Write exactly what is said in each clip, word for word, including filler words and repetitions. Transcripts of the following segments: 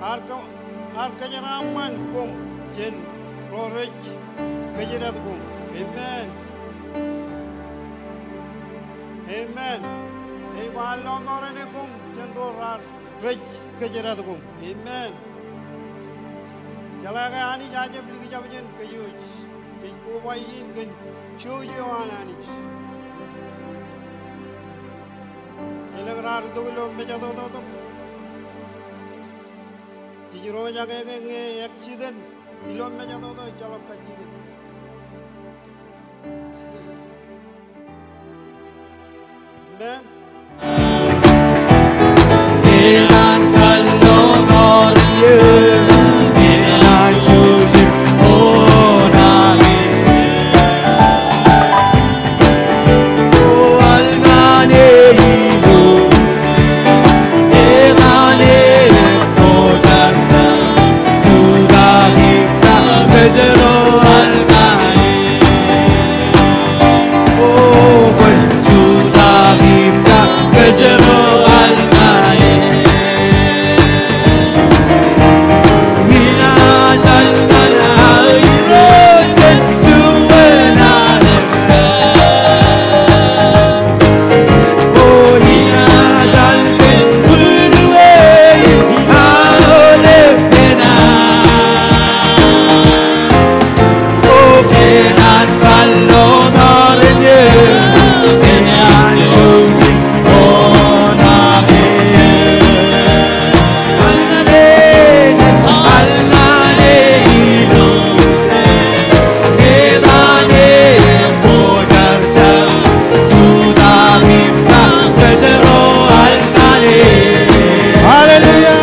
Ear kō-, ear kōjeraaṃṃan koṃ jān ro rej kōjdad koṃ. Amen. Amen. Ej ba ear lọmọọren koṃ jān ro raar rej kōjdad koṃ. Amen. Jeḷā ke Anij ej jab likjab jān kōj wōj. Jej koba ijin kōn jouj eo an Anij. Elōñ raar itok ilo mejatoto tok. Jej roñjake ke ñe accident ilo mejatoto ejjeḷọk kajjitōk. Amen. Hallelujah.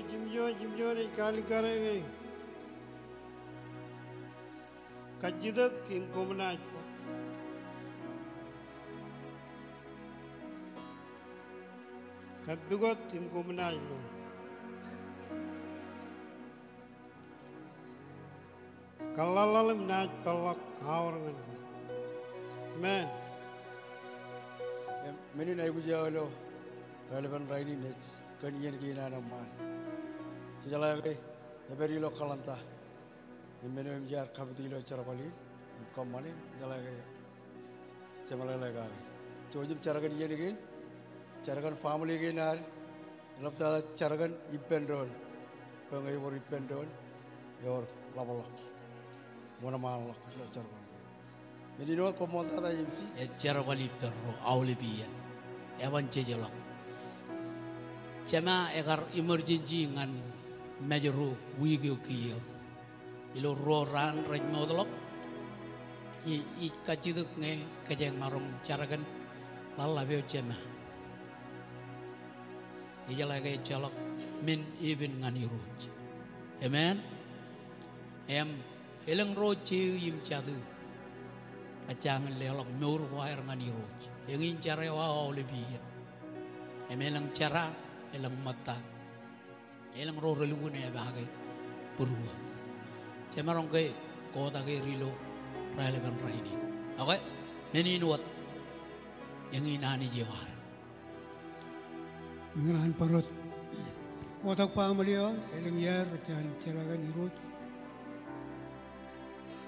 Āinwōt jimjuon, jimjuon ej kaalikkar ke kajjitōk im koṃ naaj bōk. Kappukot im koṃ naaj lo. Kōḷḷaḷḷaḷ im naaj peḷḷọk aor ñan koṃ. Amen. Im, men in aikuj eo ilo raelepen rainin ej kōn iien kein an eṃṃaan. Jejeḷā ke epād ilo calendar. Im men eo im jaar kapit ilo jerbal in, im kōṃṃani, jejeḷā ke jemeḷeḷe kake. Jouj im jar kōn iien kein, jar kōn family kein ad, eḷaptata jar kōn ippān doon. Bwe ñe ewōr ippān doon, ewōr ḷapḷọk. Wōnṃaanḷọk ilo jerbal kein. Men in wōt koṃṃool tata M C. Ej jerbal ippārro aolep iien. Eban jejeḷọk. Jema ekar emergency ñan Mājro wiik eo kiiō. Ilo ruo raan rej mootḷọk. Ij, ij kajjitōk ñe kōjeañ maroñ jar kōn ḷaḷḷap eo jema. Ijeḷā ke ejjeḷọk men epen ñan Irooj. Amen. Im elōñ ro jeiū im jatū rej jañin leḷọk mour ko aer ñan Irooj. Eñin jar eo aō aolep iien. Im elōñ jerā, elōñ ṃōtta. Elōñ ro relukkuun epaake būruō. Jemaroñ ke kotak er ilo raelepen rainin. Okay, men in wōt. Eñin Anij eo ad. Ikōṇaan bar wōt. Kotak baaṃle eo, elōñ iaer rej jañin jeḷā kōn Irooj.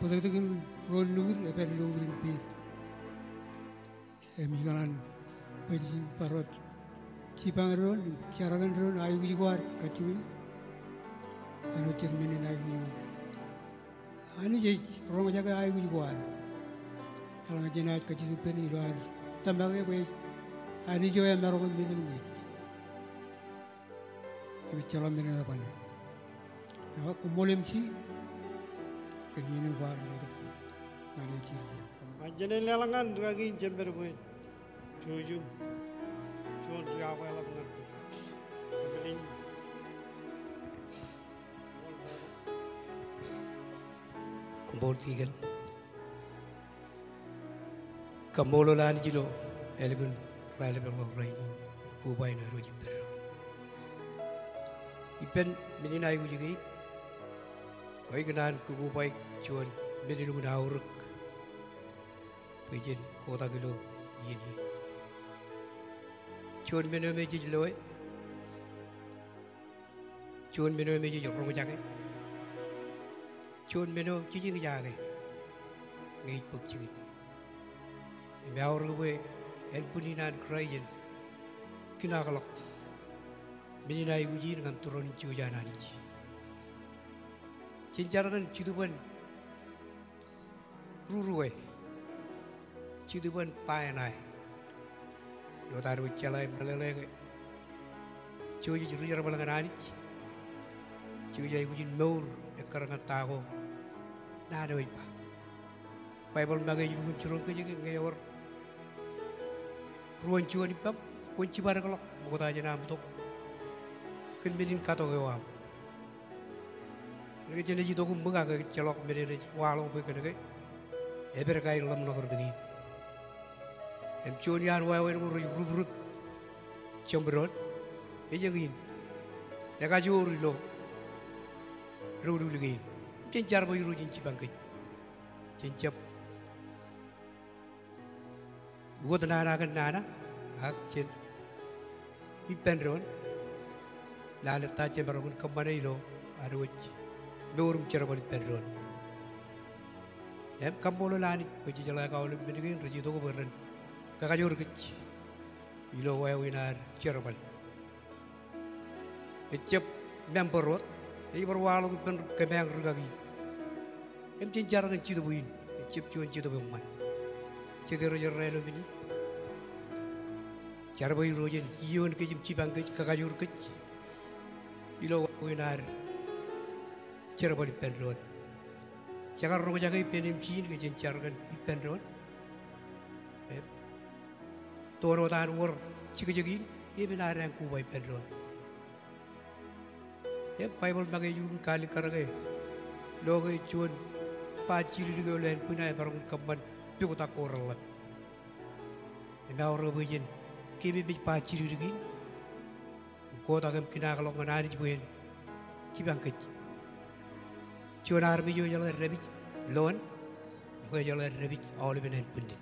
Bōtōktōkin ruo nukūd ej pād ilo ṃwiin peid. Im ikōṇaan bwe jen bar wōt jipañ doon im jar kōn doon aikuj ko ad kajjojo. Āinwōt jet men in aikuj ko. Anij ej roñjake aikuj ko ad. Eḷaññe jenaaj kajjitōk ippān ilo ad tōmak e bwe Anij eo emaroñ in men in ñe ej. Im ejjeḷọk men eṇ eban e. Ekwe koṃṃool emjeḷ kōn iien in kwaar lotok ñan e jijet. Ak jen leḷọk ñan rikaki in jemed bwe jouj im juon ri-akwāḷap ñan kōj. Koṃṃool Deacon. Kaṃṃoolol Anij ilo ālikin raelepḷọk rainin, koba in ad wōj ippān doon. Ippān men in aikuj kein, ekwe ikōṇaan kokobaik juon men elukkuun aorōk bwe jen kotak ilo iien in. Juon men eo me jej loe, juon men eo me jej roñjake, juon men eo jej eñjake ñe ij bōk jikin. Im eaorōk bwe ānbwinnin an Kraist en kinaakḷọk men in aikuj in ñan tūroon in jouj an Anij. Jen jar kōn Jetōb in Rurue, Jetōb in Baaeṇae. Ilo ad wōj jeḷā im meḷeḷe ke jouj ej ri jerbal ñan Anij. Jouj aikuj in mour ekkar ñan ta ko naan eo ej ba. Baibōḷ make ej lukkuun jiroñ kōj ke ñe ewōr ruo juon ippaṃ, kwōn jibadekḷọk ṃokta jān aṃ itok kōn men in katok eo aṃ. Kōnke jenaaj itok im ṃōk ak ejjeḷọk men eṇ ej waḷọk bwe kōnke epād kain ḷōmṇak rot kein. Im juon iaan wāween ko rej rup rik jeṃdoon, ej eñin, ekajoor ilo doulul kein. Jen jar bwe Irooj en jipañ kōj. Jen jab wōt nana kōn nana, ak jen ippān doon lale ta jemaroñ in kōṃṃane ilo ad wōj mour im jerbal ippān doon. Im kaṃṃoolol Anij bwe jejeḷā ke aolep men kein rej itok bwe ren kakajoor kōj ilo wāween ad jerbal. Ejjab member wōt, ej bar waḷọk ippān kōmeañ rikaki. Im jen jar kōn Jetōb in, ejjab juon Jetōb eṃṃan. Jet erro jerrā ilo men in. Jar bwe Irooj en iioon kōj im jipañ kōj, kakajoor kōj ilo wāween ad jerbal ippān doon. Jekar roñjake ippān emjein ke jen jar kōn ippān doon. Im toon wōt an wōr jekjek in, epen ad āñ koba ippān doon. Im Baibōḷ make ej lukkuun kalikkar ke lo ke juon ba jidikdik eo ilo ānbwinnae emaroñ in kōṃṃan pukot ak ko reḷḷap. Im eaorōk bwe jen keememej ba jidikdik in im kotak im kinaakḷọk ñan Anij bwe en jipañ kōj. Juon armej eo ejeḷā dāpij loon, ekwe ejeḷā dāpij aolepen ānbwinnin.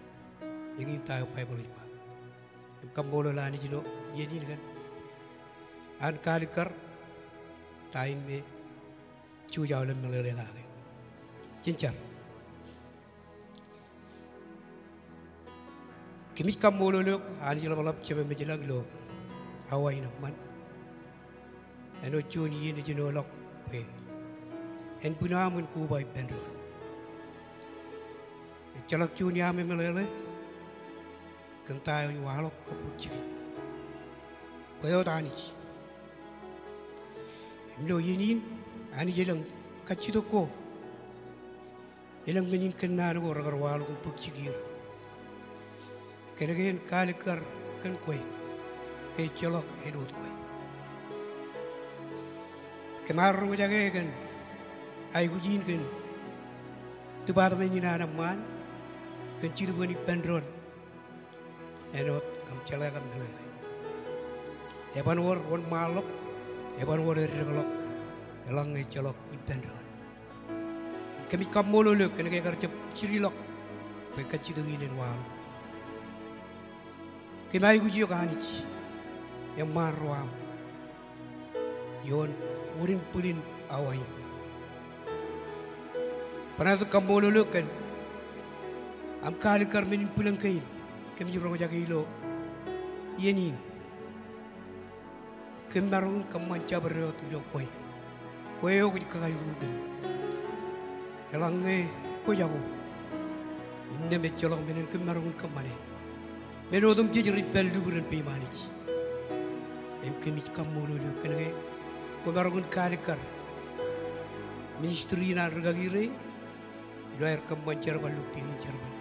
Eñin ta eo Baibōḷ ej ba. Im kaṃṃoolol Anij ilo iien in kōn an kalikkar ta in me jouj aolep meḷeḷe kake. Jen jar. Kōmij kaṃṃoolol eok Anij ḷapḷap Jemem ilañ ilo awa in eṃṃan. Āinwōt juon iien ej jino ḷọk bwe ānbwin eo aṃ en koba ippān doon. Ejjeḷọk juon iaam emeḷeḷe kōn ta eo ej waḷọk kab bōk jikin. Kwe wōt Anij. Im ilo iien in Anij elōñ kajjitōk ko Elōñ men in kōnnaan ko rekar waḷọk im bōk jikier. Kōnke en kaalikkar kōn kwe, ke ejjeḷọk āinwōt kwe. Kōm ar roñjake kōn aikuj in kōn department in an eṃṃaan kōn jilubwin ippān doon. Āinwōt kōm jeḷā kab meḷeḷe, eban wōr wōnṃaanḷọk, eban wōr eddekḷọk, eḷaññe ejjeḷọk ippān doon. Kōmij kaṃṃoolol eok kōnke ekar jab jirilọk bwe kajjitōk in en waḷọk. Kōm aikuj eok Anij, eṃṃaan ro aṃ ioon wūnin bwilin awa in. Bōrnato kaṃṃoolol eok kōn aṃ kaalikkar men in bwilōñ kein kōmij roñjake ilo iien in. Kōm maroñ in kōṃṃan jabdewōt ilo kwe. Kwe eo kwōj kakajoor kōm. Eḷaññe kwōjako, innām ejjeḷọk men in kōm maroñ in kōṃṃane. Men otemjej rej pād lubiden peiṃ Anij. Im kōmij kaṃṃoolol eok kōnke kwōmaroñ in kaalikkar ministry in an rikaki rein ilo aer kōṃṃan jerbal ilo pein in jerbal.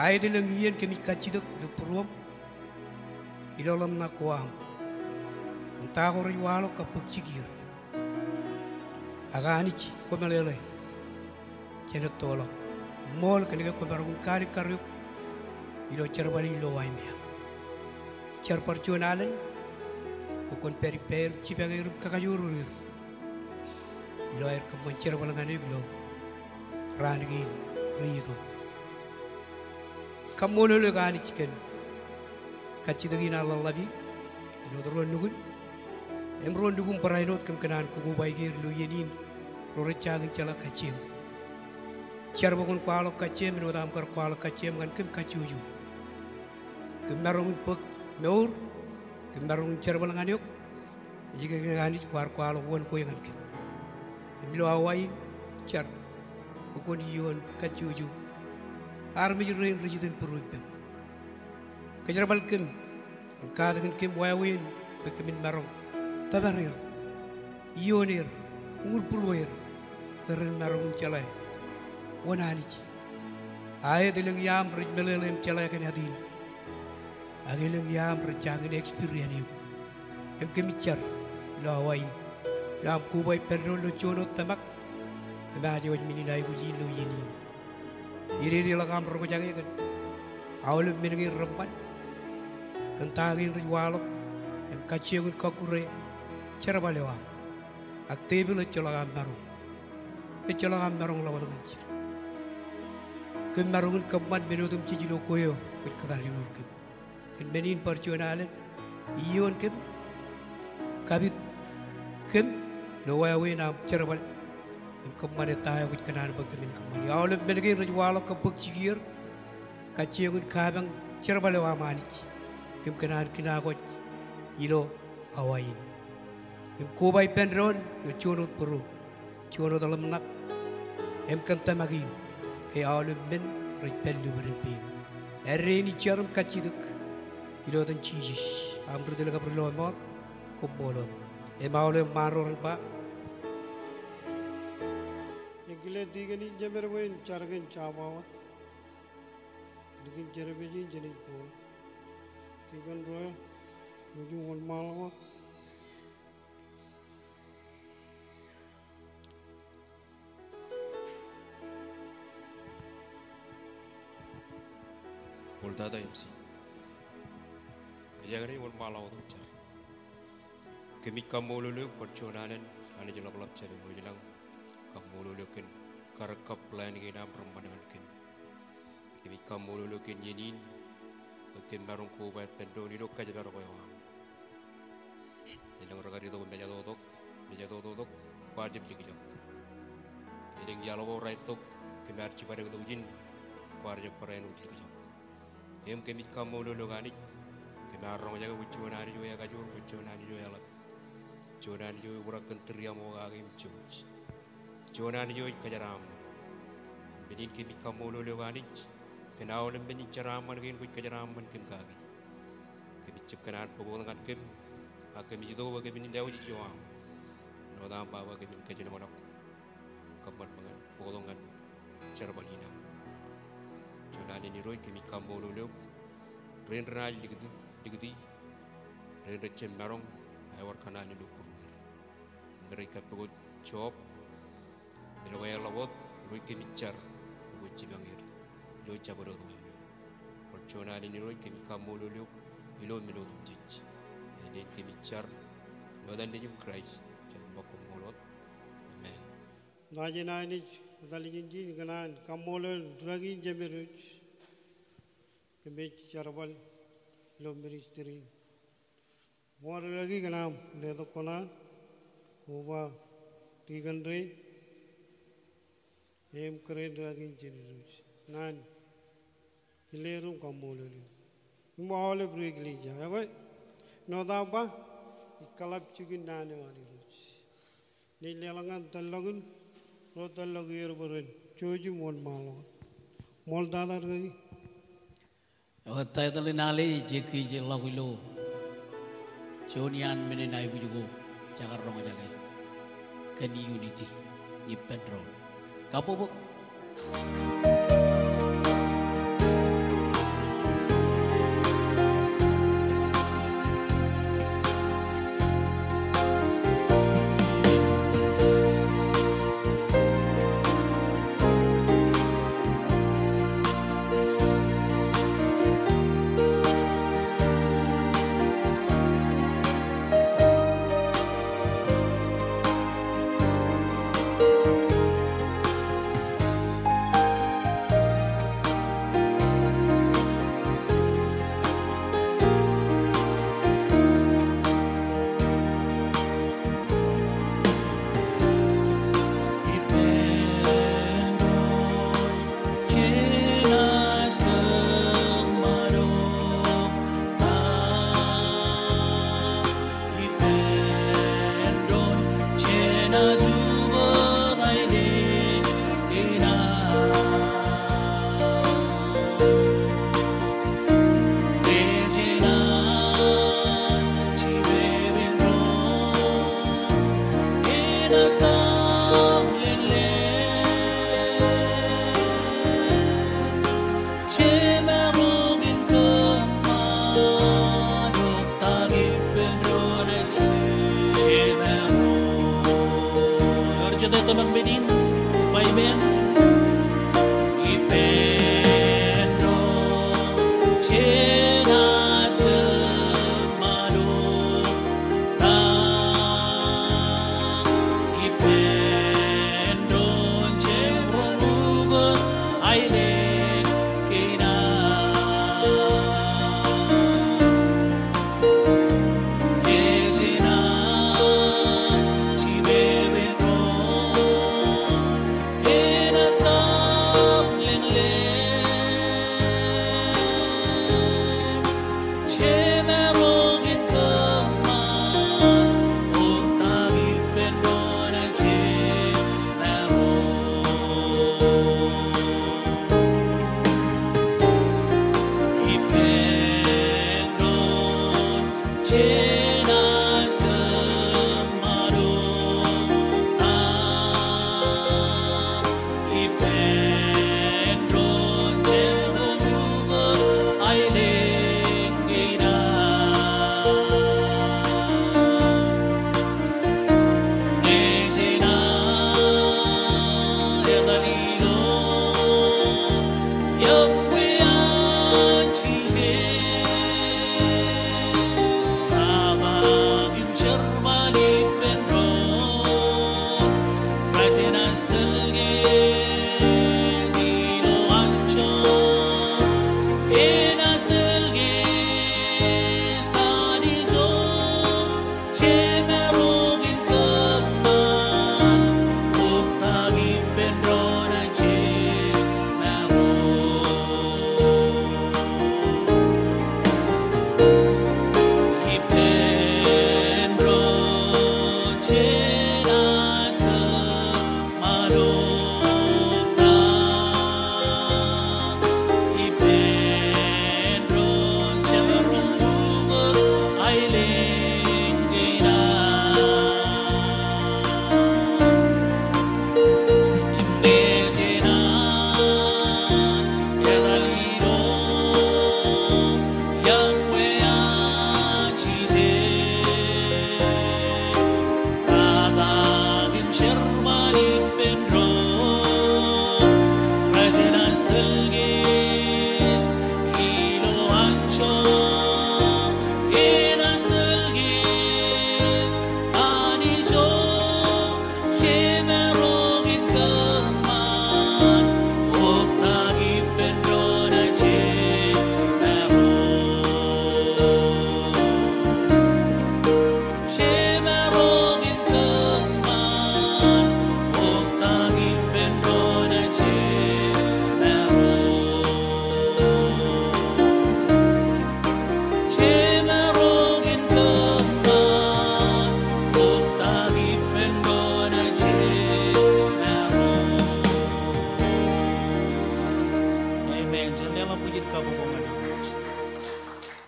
Aet elōñ iien kōmij kajjitōk ilo būruōṃ ilo ḷōmṇak ko aṃ kōn ta ko rej waḷọk kab bōk jikier. Ak Anij, kwōmeḷeḷe jān ettoḷọk ṃool kōnke kwōmaroñ in kaalikkar eok ilo jerbal in ilo Waimea. Jar bar juon alen bwe kwōn pād ippāer im jipañ er im kakajoor er ilo aer kōṃṃan jerbal ñan eok ilo raan kein rej itok. Kaṃṃoolol eok Anij kōn kajjitōk in an ḷōḷḷap in āinwōt ro nukun im ro nukun barāinwōt kōm kōṇaan kokobaik er ilo iien in ro rej jañin jeḷā kajjieṃ. Jar bwe kwōn kwaḷọk kajjieṃ āinwōt aṃ kar kwaḷọk kajjieṃ ñan kōm kajjojo. Kōm maroñ in bōk mour, kōm maroñ in jerbal ñan eok, ej kōnke Anij kwaar kwaḷọk wōn kwe ñan kōm. Im ilo awa in jar bwe kwōn iioon kajjojo armej rein rej iten būruippaṃ. Kōjerbal kōm im katakin kōm wāween bwe kōmin maroñ tōpar er, iioon er, uñūr būrueer bwe ren maroñ in jeḷā wōn Anij. Aet elōñ iaam rej meḷeḷe im jeḷā kōn āt in. Ak elōñ iaam rej jañin experience eok. Im kōmij jar ilo awa in ilo aṃ koba ippān doon ilo juon wōt tōmak im aje wōj men in aikuj in ilo iien in. Ededeḷọk aṃ roñjake kōn aolep men kein reṃṃan kōn ta kein rej waḷọk im kajjioñ in kọkkure jerbal eo aṃ. Ak tepil ejjeḷọk aṃ maroñ, ejjeḷọk aṃ maroñ ḷapḷọk ñan jerbal. Kōm maroñ in kōṃṃan men otemjej ilo kwe eo kwōj kakajoor kōm. Kōn men in bar juon alen iioon kōm, kapit kōm ilo wāween aṃ jerbal im kōṃṃane ta eo kwōj kōṇaan bwe kōmin kōṃṃane. Aolep men kein rej waḷọk kab bōk jikier, kajjioñ in kapañ jerbal eo aṃ Anij. Kōm kōṇaan kinakwōj ilo awa in im koba ippān doon ilo juon wōt bōro, juon wōt ḷōmṇak im kōn tōmak in ke aolep men rej pād lubiden pein. Āindein ij jar im kajjitōk ilo etan Jisōs aṃ ri-tōl kab ri-lọmọọr. Koṃṃool wōt. Im aolep eṃṃaan ro ren ba, Eñin kile tikōn in jemed bwe en jar kōn jabawōt. Likin jerbal in jān ej bōk. Tikōn Royal, ej wōnṃaanḷọk. Bōk tata M C. Kōjeañ ej wōnṃaanḷọk wōt im jar. Kōmij kaṃṃoolol eok bar juon alen Anij ḷapḷap jān eṃōj lañ. Kaṃṃoolol eok kōn karōk kab plan kein aṃ reṃṃan ñan kōm. Kōmij kaṃṃoolol eok kōn iien in bwe kōm maroñ koba ippān doon ilo kōjparok eo aṃ. Elōñ rekar itok im ejatotok, im ejatotok, kwaar jab likjab. Elōñ iaḷ ko raetok, kōm ar jibadektok ijin, kwaar jab barāinwōt likjab. Im kōmij kaṃṃoolol eok Anij, kōm ar roñjake kwōj juon Anij eo ekajoor, kwōj juon Anij eo eḷap. Juon Anij eo ebōrak kōn tūriaṃo kake im jouj. Juon Anij eo ej kōjeraaṃṃan. Men in kōmij kaṃṃoolol eok Anij kōn aolep men in jeraaṃṃan kein kwōj kōjeraaṃṃan kōm kaki. Kōmij jab kōṇaan bōk wōt ñan kōm, ak kōmij itok bwe kōmin lewōj ijin eo aṃ. Āinwōt aṃ Baba kōmin kōjenolọk. Kōṃṃan bwe kwōn bōktok ñan jerbal in aṃ. Juon alen Irooj kōmij kaṃṃoolol eok rein renaaj likūti, likūti, rein rejjab maroñ ewōr kōṇaan ilo būruer. Im rej kappukot Job, im ḷap wōt, Irooj kōmij jar, kwōn jipañ er ilo jabdewōt wāween. Ewōr juon alen Irooj kōmij kaṃṃoolol eok ilo men otemjej. Āindein kōmij jar ilo etan Nejiṃ Kraist, jen ṃōk koṃṃool wōt. Amen. Ṃōttan Anij, etal jān ijin kōṇaan kaṃṃoolol rūkaki in jemedwōj kōmij jerbal ilo ministry in. Ṃool rūkaki kōn aṃ letok kōṇaan, koba deacon rein im kōrā in rūkaki in jemedwōj. Naan kile ro im kaṃṃoolol eok. Im aolep ri eklejia, ekwe, āinwōt aō ba, ij kōḷap jikin naan eo an Irooj. Ij leḷọk ñan tōllọk in, ro tōllọk er bwe ren jouj im wōnṃaanḷọk. Ṃool tata rūkaki. Ekwe, title in ale ej Ekkejeḷọk Ilo. Juon iaan men in aikuj ko jekar roñjake kōn unity, ippān doon. Kabbokbok. Ewōr jete tōmak men in, ba ippān. Ippān doon jenaaj tōmak doon ta. Ippān doon jemroñ ukōt aelōñ kein aō.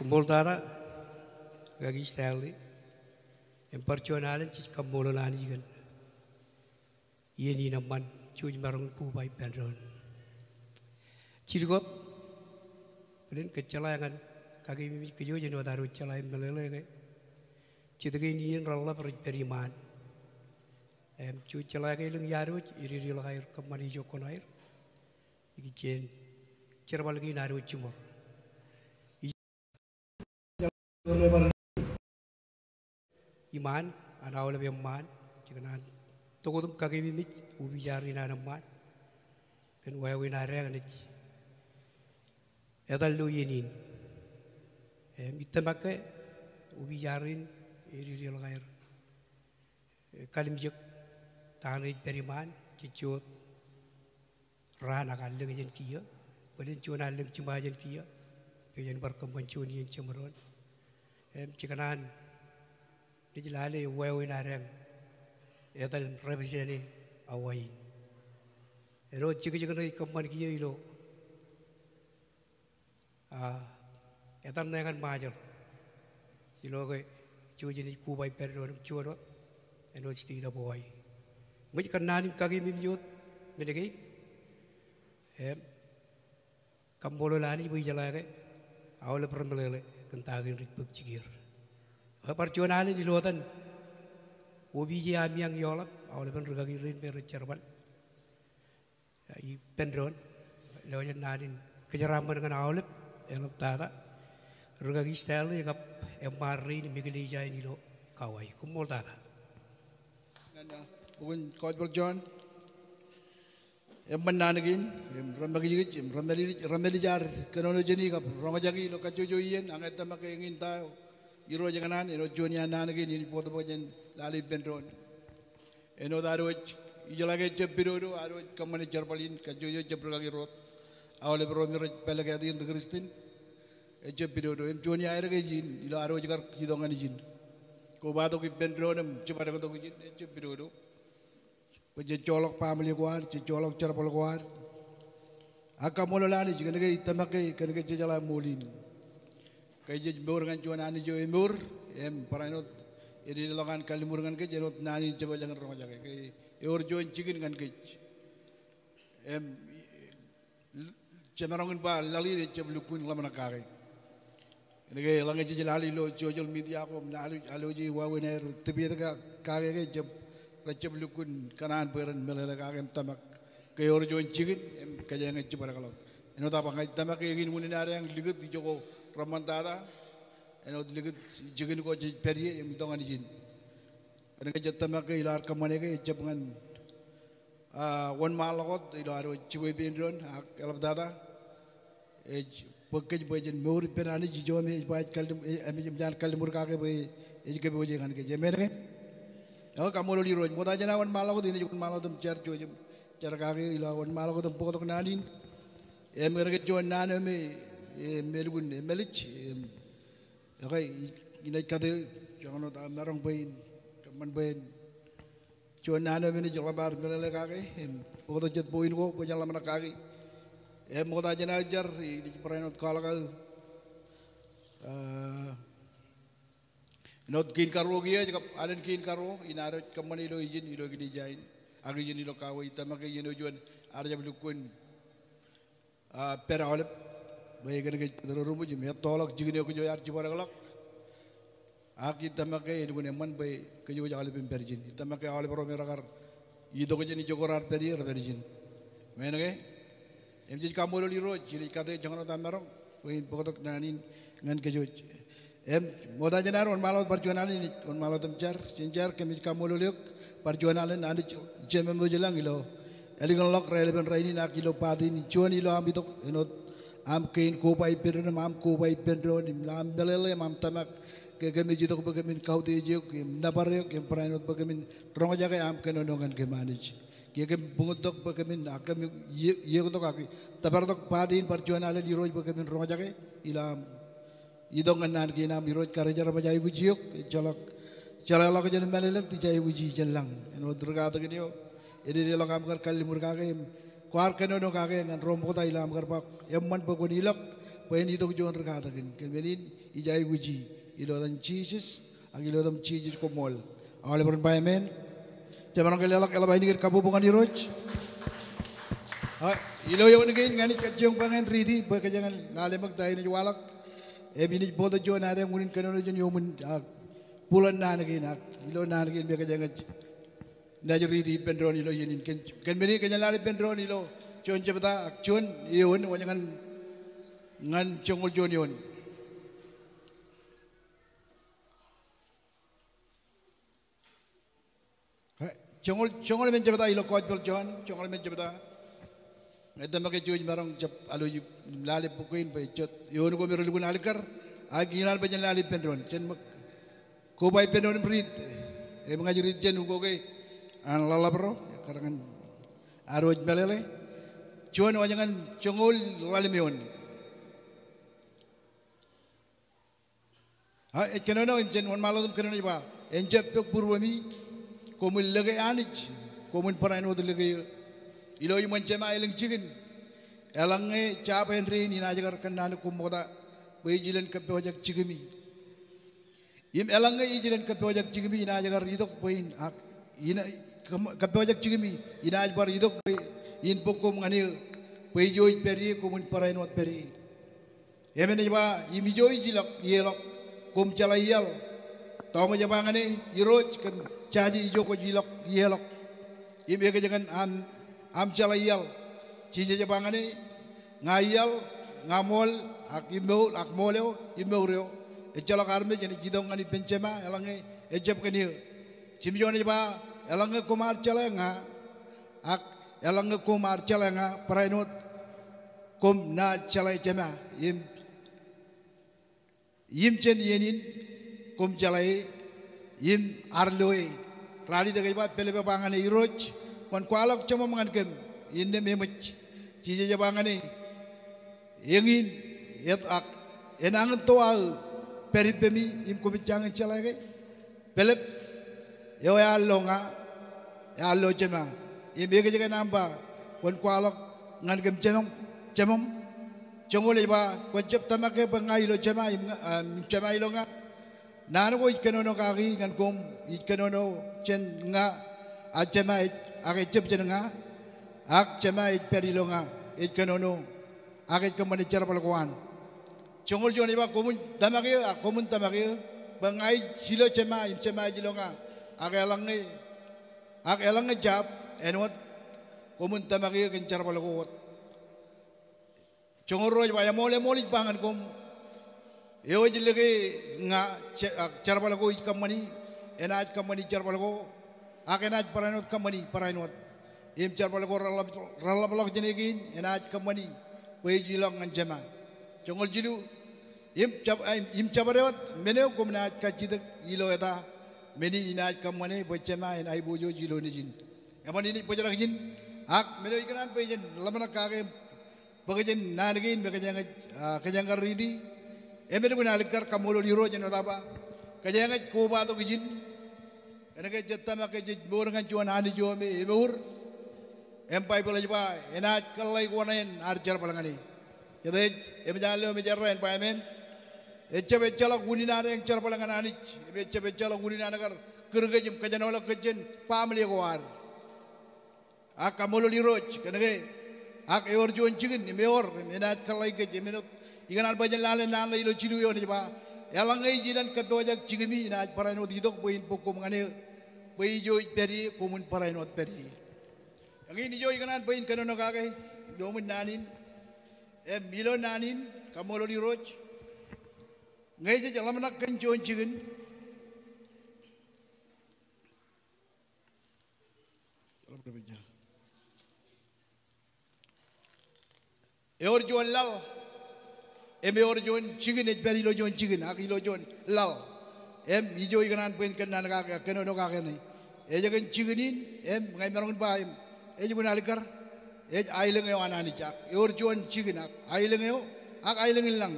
Koṃṃool tata, Rikaki Stanley. Im bar juon alen jej kaṃṃoolol Anij kōn iien in eṃṃan, jej maroñ in koba ippān doon. Jidik wōt, bōlen kōj jeḷā ñan kakememej kōj wōj āinwōt ad wōj jeḷā im meḷeḷe ke jet kein iien reḷḷap rej pād iṃaan. Im jej jeḷā ke elōñ iaad wōj ededeḷọk aer kōṃṃane ijo kuṇaer ikijjien jerbal kein ad wōj jiṃor. Iṃaan an aolep eṃṃaan, jej kōṇaan tokōt im kakememej opiij ar in an eṃṃaan kōn wāween ad ñan ej etal ilo iien in. Im ij tōmak ke opiij ar in ededeḷọk aer kallimjek ta ṇe ej pād iṃaan, jej jot raan ak allōñ jān kiiō, bōlen juon allōñ jiṃa jān kiiō, bwe jen bar kōṃṃan juon iien jeṃdoon. Im jej kōṇaan naaj lale wāween ad ñan etal represent e Hawaii in. Āinwōt jekjek ṇe ej kōṃṃan kiiō ilo a, etan ṇe ñan Ṃajeḷ. Ilo ke jej wōj jen koba ippān doon im juon wōt āinwōt state of Hawaii. Im ej kōnnaan in kakememej wōt men kein. Im kaṃṃoolol Anij bwe ij jeḷā ke aolep remeḷeḷe kōn ta kein rej bōk jikier. Bar juon alen ilo etan opiij e ami aṃ eḷap, aolepen rikaki rein me rej jerbal ippān doon. Ilo jān naan in kōjeraaṃṃan ñan aolep, eḷaptata Rikaki Stanley kab eṃṃaan rein im eklejia in ilo Kauai. Koṃṃool tata. Ñan, a, bok in Gospel John. Eṃṃan naan kein, im remakijkij, im remālij, remālij ad kōnono jāni kab roñjake ilo kajjojo iien, ak ña ij tōmak ke eñin ta eo Irooj ekōṇaan, āinwōt juon iaan naan kein in ej bōktok bwe jen lale ippān doon. Āinwōt ad wōj, ijeḷā ke ejjab pidodo, ad wōj kōṃṃane jerbal in, kajjojo ejjab rikaki ro wōt. Aolep ro me rej pālōke at in ri-Kristian, ejjab pidodo. Im juon iaer ke ijin, ilo ad wōj kar itok ñan ijin. Kobatok ippān doon im jibadektok ijin, ejjab pidodo. Bwe jej joḷọk baaṃle ko ad, jej joḷọk jerbal ko ad. Ak kaṃṃoolol Anij kōn ke ij tōmak ke kōn ke jejeḷā ṃool in. Ke jej mour ñan juon Anij eo emour, im barāinwōt ededeḷọk an kalliṃur ñan kōj, āinwōt naan in jebwālọk in roñjake. Ke ewōr juon jikin ñan kōj. Im jemaroñ in ba laḷ in ejjab lukkuun ḷōmṇak kake. Kōn ke eḷaññe jej lale ilo social media ko im lale, alwōje wāween aer tipeid ka-, kake ke ejjab, rejjab lukkuun kōṇaan bwe ren meḷeḷe kake im tōmak ke ewōr juon jikin im kōjeañ ej jibadekḷọk. Āinwōt aō ba ña ij tōmak ke eñin unin ad eañ likūt ijoko reṃṃantata, āinwōt likūt jikin ko jej pād ie im itok ñan ijin. Kōn ke jej tōmak ke ilo ad kōṃṃane ke ejjab ñan a, wōnṃaanḷọk wōt ilo ad wōj jibwe ippān doon, ak eḷaptata ej bōk kōj bwe jen mour ippān Anij ijo me ej ba ej kalliṃ-, e, em, ej, eṃōj an kalliṃur kake bwe ej kōpooje ñan kōj. Amen ke? Ekwe kaṃṃoolol Irooj. Ṃokta jān aō wōnṃaanḷọk wōt, inaaj wōnṃaanḷọk wōt im jar juon, jar kake ilo aō wōnṃaanḷọk wōt im bōktok naan in. Im kōnke juon naan eo me, e, im elukkuun emālij, im, ekwe, i-, inaaj kate, joñan wōt aō maroñ bwe in, kōṃṃan bwe in juon naan eo me enaaj ḷap ad meḷeḷe kake, im bōktok jet point ko, bwe jen ḷōmṇak kake. Im ṃokta jān aō jar, inaaj barāinwōt kwaḷọk aō, a, āinwōt kein karuo kiiō, ej kab alen kein karuo, in ad wōj kōṃṃane ilo ijin, ilo eklejia in, ak ijin ilo kawōj, ij tōmak ke iien eo juon, ad jab lukkuun a, pād aolep, bwe kōn ke ej pād ro ruṃwij im ettoḷọk jikin eo kōj wōj ar jibadekḷọk. Ak ij tōmak ke elukkuun eṃṃan bwe kōj wōj aolep im pād ijin. Ij tōmak ke aolep ro me rekar itok jān ijoko raar pād ie, rej pād ijin. Amen ke? Im jej kaṃṃoolol Irooj, jej kate joñan wōt aō maroñ, bwe in bōktok naan in ñan kōj wōj. Im, ṃokta jān ad wōnṃaanḷọk wōt bar juon alen, wōnṃaanḷọk wōt im jar, jen jar, kōmij kaṃṃoolol eok, bar juon alen, Anij Jemem wōj ilañ ilo ālikinḷọk raelepen rainin ak ilo part in, juon ilo aṃ itok, āinwōt aṃ kein koba ippān doon, im aṃ koba ippān doon, im ilo aṃ meḷeḷe, im aṃ tōmak, ke kōmij itok bwe kōmin kautiej eok, im nōbar eok, im barāinwōt bwe kōmin roñjake aṃ kōnono ñan kōm Anij. Kiiō kōm buñūttok bwe kōmin, ak kōm ie-, iioktok ak tōpartok part in bar juon alen Irooj bwe kōmin roñjake, ilo aṃ itok ñan naan kein aṃ Irooj kar ej armej aikuj eok, ejjeḷọk jeḷāḷọkjeṇ mālōtlōt, ij aikuji jān lañ. Āinwōt rūkaki eo, ededeḷọk aṃ kar kalliṃur kake im kwaar kōnono kake ñan ro ṃokta ilo aṃ kar ba eṃṃan bwe kwōn ilọk, bwe en itok juon ri katakin. Kōn men in ij aikuji ilo etan Jisōs, ak ilo etan Jisōs koṃṃool. Aolep ren ba amen. Jemaroñ ke leḷọk eḷap ainikien kabbokbok ñan Irooj. A, ilo eoon kein ña ij kajjioñ bwe ñan riiti bwe kōjeañ lale ṃōk ta in ej waḷọk. Im inaaj bōktok juon ad eñin kōnono jān iuṃwin, a, buḷōn naan kein ak ilo naan kein me kōjeañ naaj riiti ippān doon ilo iien in. Kōn, kōn men in kōjeañ lale ippān doon ilo juon jebta ak juon eoon wōj ñan, ñan joñoul juon eoon. Joñoul, joñoul emān jebta ilo Gospel John, joñoul emān jebta. Ñe tōmak ke jej maroñ jab alwōj im lale bok kein bwe jet eoon ko me relukkuun alikkar, ak ikōṇaan bwe jen lale ippān doon. Jen ṃōk koba ippān doon im riit. Im ña ij riit jān ukok e an ḷōḷḷap ro, ekkar ñan ad wōj meḷeḷe. John wōj ñan joñoul ḷalem eoon. A, ej kōnono, jān wōnṃaanḷọk im kōnono ej ba, en jab bōk būruemi koṃwin lōke Anij, koṃwin barāinwōt lōke eō. Ilo iṃōn Jema elōñ jikin, eḷaññe jab āindein inaaj kar kōnnaan koṃ ṃokta bwe ij ilen kōppojak jikimi. Im eḷaññe ij ilen kōppojak jikimi inaaj kar itok bwe in, ak ina, kōm-, kōppojak jikimi inaaj bar itok bwe in bōk koṃ ñan eō, bwe ijo ij pād ie koṃwin barāinwōt pād ie. Emān ej ba, im ijo ij ilọk, ieḷọk, koṃ jeḷā iaḷ. Tọmọs ej ba ñan e, Irooj, kōm jaje ijo kwōj ilọk, ieḷọk. Im ekōjkan aṃ, aṃ jeḷā iaḷ. Jisōs ej ba ñan e, ña iaḷ, ña ṃool, ak im mour, ak ṃool eo, im mour eo. Ejjeḷọk armej enaaj itok ñan ippān Jema, eḷaññe ejab kōn eō. Jimjuon ej ba, eḷaññe koṃ ar jeḷā ña, ak eḷaññe koṃ ar jeḷā ña, barāinwōt koṃ naaj jeḷā Jema, im, im jān iien in koṃ jeḷā e, im ar lo e. Ralitōk ej ba, Pilip ej ba ñan e, Irooj, kwōn kwaḷọk Jemem ñan kōm, innām eṃōj. Jisōs ej ba ñan e, eñin, et ak, enañin to aō pād ippemi, im koṃij jañin jeḷā ke? Pilip, eo ear lo ña, ear lo Jema. Im ekōjkan aṃ ba, kwōn kwaḷọk ñan kōm Jemem, Jemem. Joñoul ej ba, kwōn jab tōmak ke bwe ña ilo Jema, im ña, im Jema ilo ña. Naan ko ij kōnono kaki ñan koṃ, ij kōnono jān ña, a Jema ej, ak ejab jān ña, ak Jema ej pād ilo ña, ej kōnono, ak ej kōṃṃane jerbal ko an. Joñoul juon ej ba, koṃwin tōmak eō, ak koṃwin tōmak eō, bwe ña ij ilo Jema, im Jema ej ilo ña, ak eḷaññe, ak eḷaññe jab, āinwōt, koṃwin tōmak eō kōn jerbal ko wōt. Joñoul ruo ej ba, eṃool, eṃool ij ba ñan koṃ, eo ej lōke ña, je-, ak jerbal ko ij kōṃṃani, enaaj kōṃṃani jerbal ko, ak enaaj barāinwōt kōṃṃani barāinwōt. Im jerbal ko reḷap-, reḷapḷọk jāne kein, enaaj kōṃṃani, bwe ej ilọk ñan Jema. Joñoul jilu, im jab-, im, im jabdewōt, men eo koṃ naaj kajjitōk ilo eta, men in inaaj kōṃṃane, bwe Jema en aiboojoj ilo Nejin. Eṃṃan in ej bōjrak ijin, ak men eo ikōṇaan bwe jen ḷōmṇak kake, bōk jān naan kein me kōjeañ, a, kōjeañ kar riiti. Im elukkuun alikkar, kaṃṃoolol Irooj āinwōt aō ba, kōjeañ kobatok ijin. Kōnke jej tōmak ke jej mour ñan juon Anij eo me emour. Im Baibōḷ ej ba, enaaj kōḷḷāik oṇāān ad jerbal ñan e. Jete ej, eṃōj an lo eṃōj errā en ba amen. Ejjab ejjeḷọk unin ad eñ jerbal ñan Anij. Im ejjab ejjeḷọk unin an kar kūr kōj im kōjenolọk kōj jān baaṃle ko ad. Ak kaṃṃoolol Irooj, kōnke, ak ewōr juon jikin, im ewōr, im enaaj kōḷḷāik kōj, im āinwōt ikōṇaan bwe jen lale naan ṇe ilo jilu eoon ej ba, eḷaññe ij ilen kōppojak jikimi, inaaj barāinwōt itok bwe in bōk koṃ ñan eō, bwe ijo ij pād ie, koṃwin barāinwōt pād ie. Eñin ijo ikōṇaan bwe in kōnono kake, iuṃwin naan in, im ilo naan in, kaṃṃoolol Irooj, ñe jej ḷōmṇak kōn juon jikin, ewōr juon laḷ, im ewōr juon jikin ej pād ilo juon jikin, ak ilo juon laḷ. Im ijo ikōṇaan bwe in kōnnaan kake, kōnono kake ṇe. Ej kōn jikin in, im ña imaroñ in ba im, ej lukkuun alikkar, ej aelōñ eo an Anij ak. Ewōr juon jikin ak, aelōñ eo, ak aelōñ in lañ.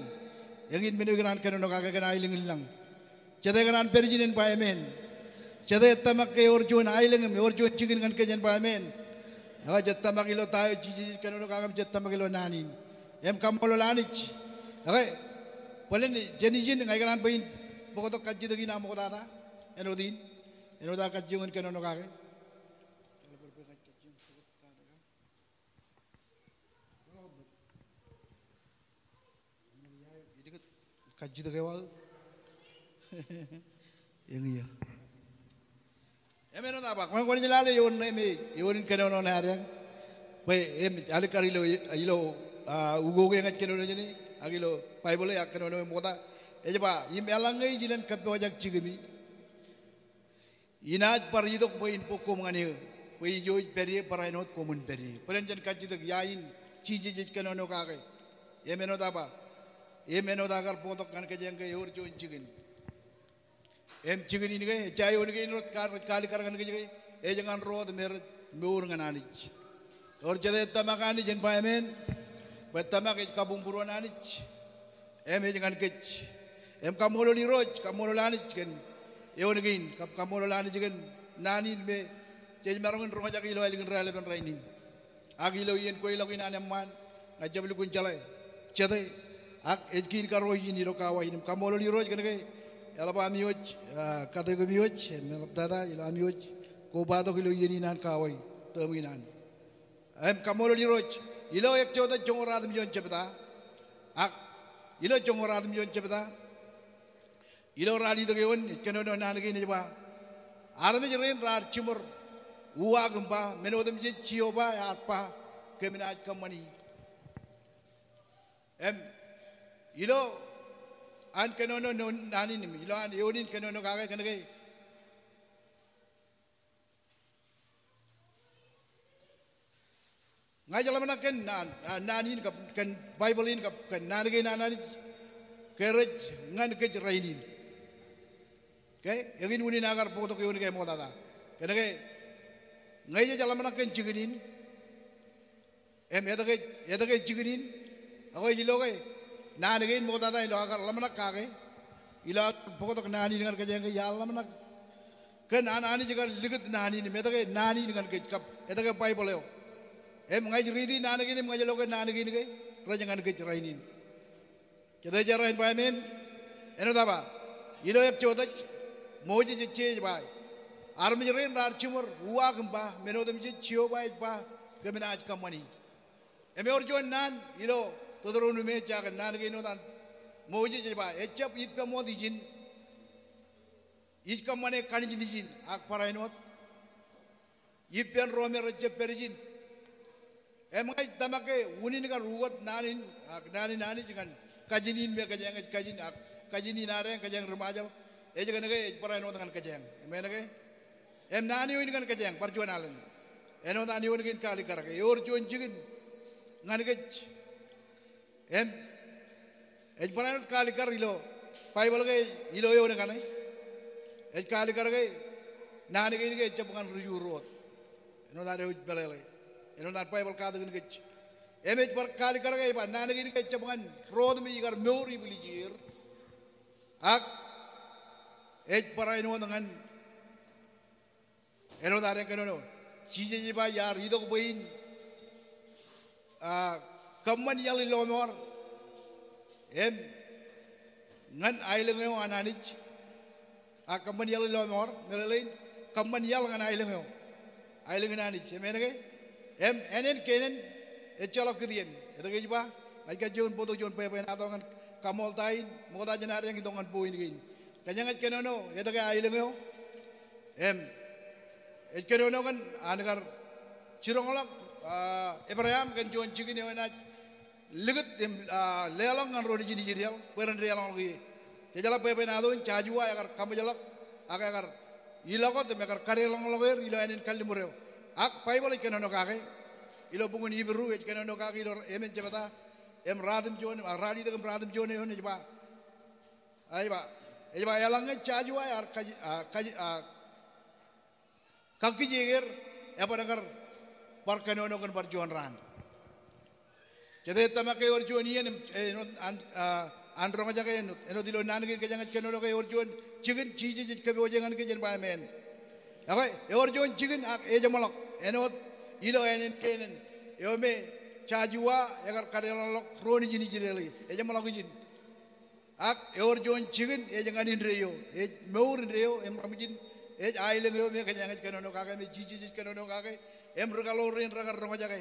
Eñin men eo ikōṇaan kōnono kake kōn aelōñ in lañ. Jete kōṇaan pād ijin en ba amen. Jete ej tōmak ke ewōr juon aelōñ im ewōr juon jikin ñan kōj en ba amen. Eo jej tōmak ilo ta eo Jisōs ej kōnono kake im jej tōmak ilo naan in. Im kaṃṃoolol Anij. Okay. Bōlen jān ijin ña ikōṇaan bwe in bōktok kajjitōk in aṃ ṃoktata. Āinwōt in. Āinwōt aō kajjioñ in kōnono kake. Kajjitōk eo aō. Eñin eo. Im āinwōt aō ba, kwōn, kwōnaaj lale eoon ṇe me, eoon in kōnono ṇe adeañ. Bwe im alikkar ilo, ilo, ah, ukok eñin kōnono jāne, ak ilo Baibōḷ eo ak kōnono eo ṃokta. Ej ba, im eḷaññe ij ilen kōppojak jikimi, inaaj bar itok bwe in bōk koṃ ñan eō, bwe ijo ij pād ie barāinwōt koṃwin pād ie. Bōlen jān kajjitōk ia in Jisōs ej kōnono kake. Im āinwōt aō ba, im āinwōt aō kar bōktok ñan kōjeañ ke ewōr juon jikin. Im jikin in ke, ejja eoon kein rej ka-, rej kaalikkar ñan kōj ke, ej ñan ro wōt me rej mour ñan Anij. Ewōr jete ej tōmak Anij en ba amen, bwe tōmak ej kabuñbūruon Anij. Im ej ñan kōj. Im kaṃṃoolol Irooj, kaṃṃoolol Anij kōn eoon kein, kab kaṃṃoolol Anij kōn naan in me jej maroñ in roñjake ilo ālikin raelepin rainin. Ak ilo iien kweilọk in an eṃṃaan, ña ij jab lukkuun jeḷā jete, ak ej kiin karuo ijin ilo kauwain. Im kaṃṃoolol Irooj kōn ke eḷap ami wōj, ah, kate kōm iwōj, im eḷap tata ilo ami wōj kobatok ilo iien in an kauwai, tōm in an. Im kaṃṃoolol Irooj, ilo ekjota joñoul ratimjuon jebta, ak ilo joñoul ratimjuon jebta, ilo ralitōk eoon, ej kōnono naan kein ej ba, armej rein raar jiṃor uwaak im ba, men otemjej Jeova ear ba, kōm naaj kōṃṃani. Im ilo an kōnono naan in, ilo an eoon in kōnono kake kōn ke Ña ij ḷōmṇak kōn naan, ah, naan in kab kōn Baibōḷ in kab kōn naan kein an Anij ke rej ñan kōj rainin. Okay? Eñin unin aō kar bōktok eoon ke ṃoktata. Kōn ke ñe jej ḷōmṇak kōn jikin in, im etke, etke jikin in, ak ej ilo ke naan kein ṃoktata ilo aō kar ḷōmṇak kake, ilo aō kar bōktok naan in ñan kōjeañ ke iar ḷōmṇak kōn an Anij kar likūt naan in, im etke naan in ñan kōj kab etke Baibōḷ eo. Im ña ij riiti naan kein im ña ij lo ke naan kein ke rej ñan kōj rainin. Jete ej errā in ba amen? Āinwōt aō ba, ilo ekjota, Moses ej je ej ba, armej rein raar jiṃor uwaak im ba, men otemjej Jeova ej ba, kōm naaj kōṃṃani. Im ewōr juon naan ilo Teuteronomi ej jañin naan kein wōt an Moses ej ba, ejjab ippām wōt ijin ij kōṃṃane kanijnij in, ak barāinwōt ippān ro me rejjab pād ijin. Im ña ij tōmak ke unin kar ukōt naan in, ak naan in Anij ñan kajin in me kōjeañ ej kajin, ak kajin in adeañ kōjeañ ri-Ṃajeḷ, ej kōn ke ej barāinwōt ñan kōjeañ. Amen ke? Im naan eo in ñan kōjeañ bar juon alen. Āinwōt an eoon kein kaalikkar ke ewōr juon jikin ñan kōj. Im ej barāinwōt kaalikkar ilo Baibōḷ ke ilo eoon kaṇe. Ej kaalikkar ke naan kein ke ejjab ñan ri-Ju ro wōt. Āinwōt an eo ej meḷeḷe. Āinwōt an Baibōḷ katakin kōj. Im ej bar kaalikkar ke ej ba naan kein ke ejjab ñan ro wōt me ikar mour ibwiljir. Ak ej barāinwōt ñan Āinwōt adeañ kōnono. Jisōs ej ba iar itok bwe in, ah, kōṃṃan iaḷ in lọmọọr. Im ñan aelōñ eo an Anij. Ah, kōṃṃan iaḷ in lọmọọr, meḷeḷein, kōṃṃan iaḷ ñan aelōñ eo. Aelōñ in Anij, amen ke? Im ānen kein ejjeḷọk kūtien. Etke ej ba, ña ij kajjioñ in bōktok juon bwebwenato ñan kaṃoolta in, ṃokta jān adeañ itok ñan point kein. Kōjeañ ej kōnono, etke aelōñ eo? Im ej kōnono kōn an kar jiroñḷọk, ah, Ebream kōn juon jikin eo enaaj likūt im, ah, leḷọk ñan ro nejin Israel bwe ren deḷọñḷọk ie. Jejeḷā bwebwenato in, Jojua ekar kaṃōjḷọk ak ekar ilọk wōt im ekar kadeḷọñḷọk er ilo ānen kalliṃur eo. Ak Baibōḷ ej kōnono kake ilo buñin Hibru, ej kōnono kake ilo emān jebta im ruatimjuon, ah, ralitōk im ruatimjuon eoon ej ba, Ej ba, ej ba eḷaññe Jojua ear kaj-, ah, kaj-, ah, kakkijeek er, eban kar bar kōnono kōn bar juon raan. Jete ej tōmak ke ewōr juon iien, eh, āinwōt an, ah, an roñjake āinwōt, āinwōt ilo naan kein kōjeañ ej kōnono ke ewōr juon jikin Jisōs ej kōpooje ñan kōj, en ba amen. Ekwe, ewōr juon jikin ak ejeṃḷọk, āinwōt ilo ānen Kenan eo me Jojua ekar kadeḷọñḷọk ro nejin Israel ie. Ejeṃḷọk ijin. Ak ewōr juon jikin ej ñan indeeo, ej mour indeeo, im rej ṃōjin, ej aelōñ eo me kōjeañ ej kōnono kake, me Jisōs ej kōnono kake, im ri kaḷoor rein rekar roñjake.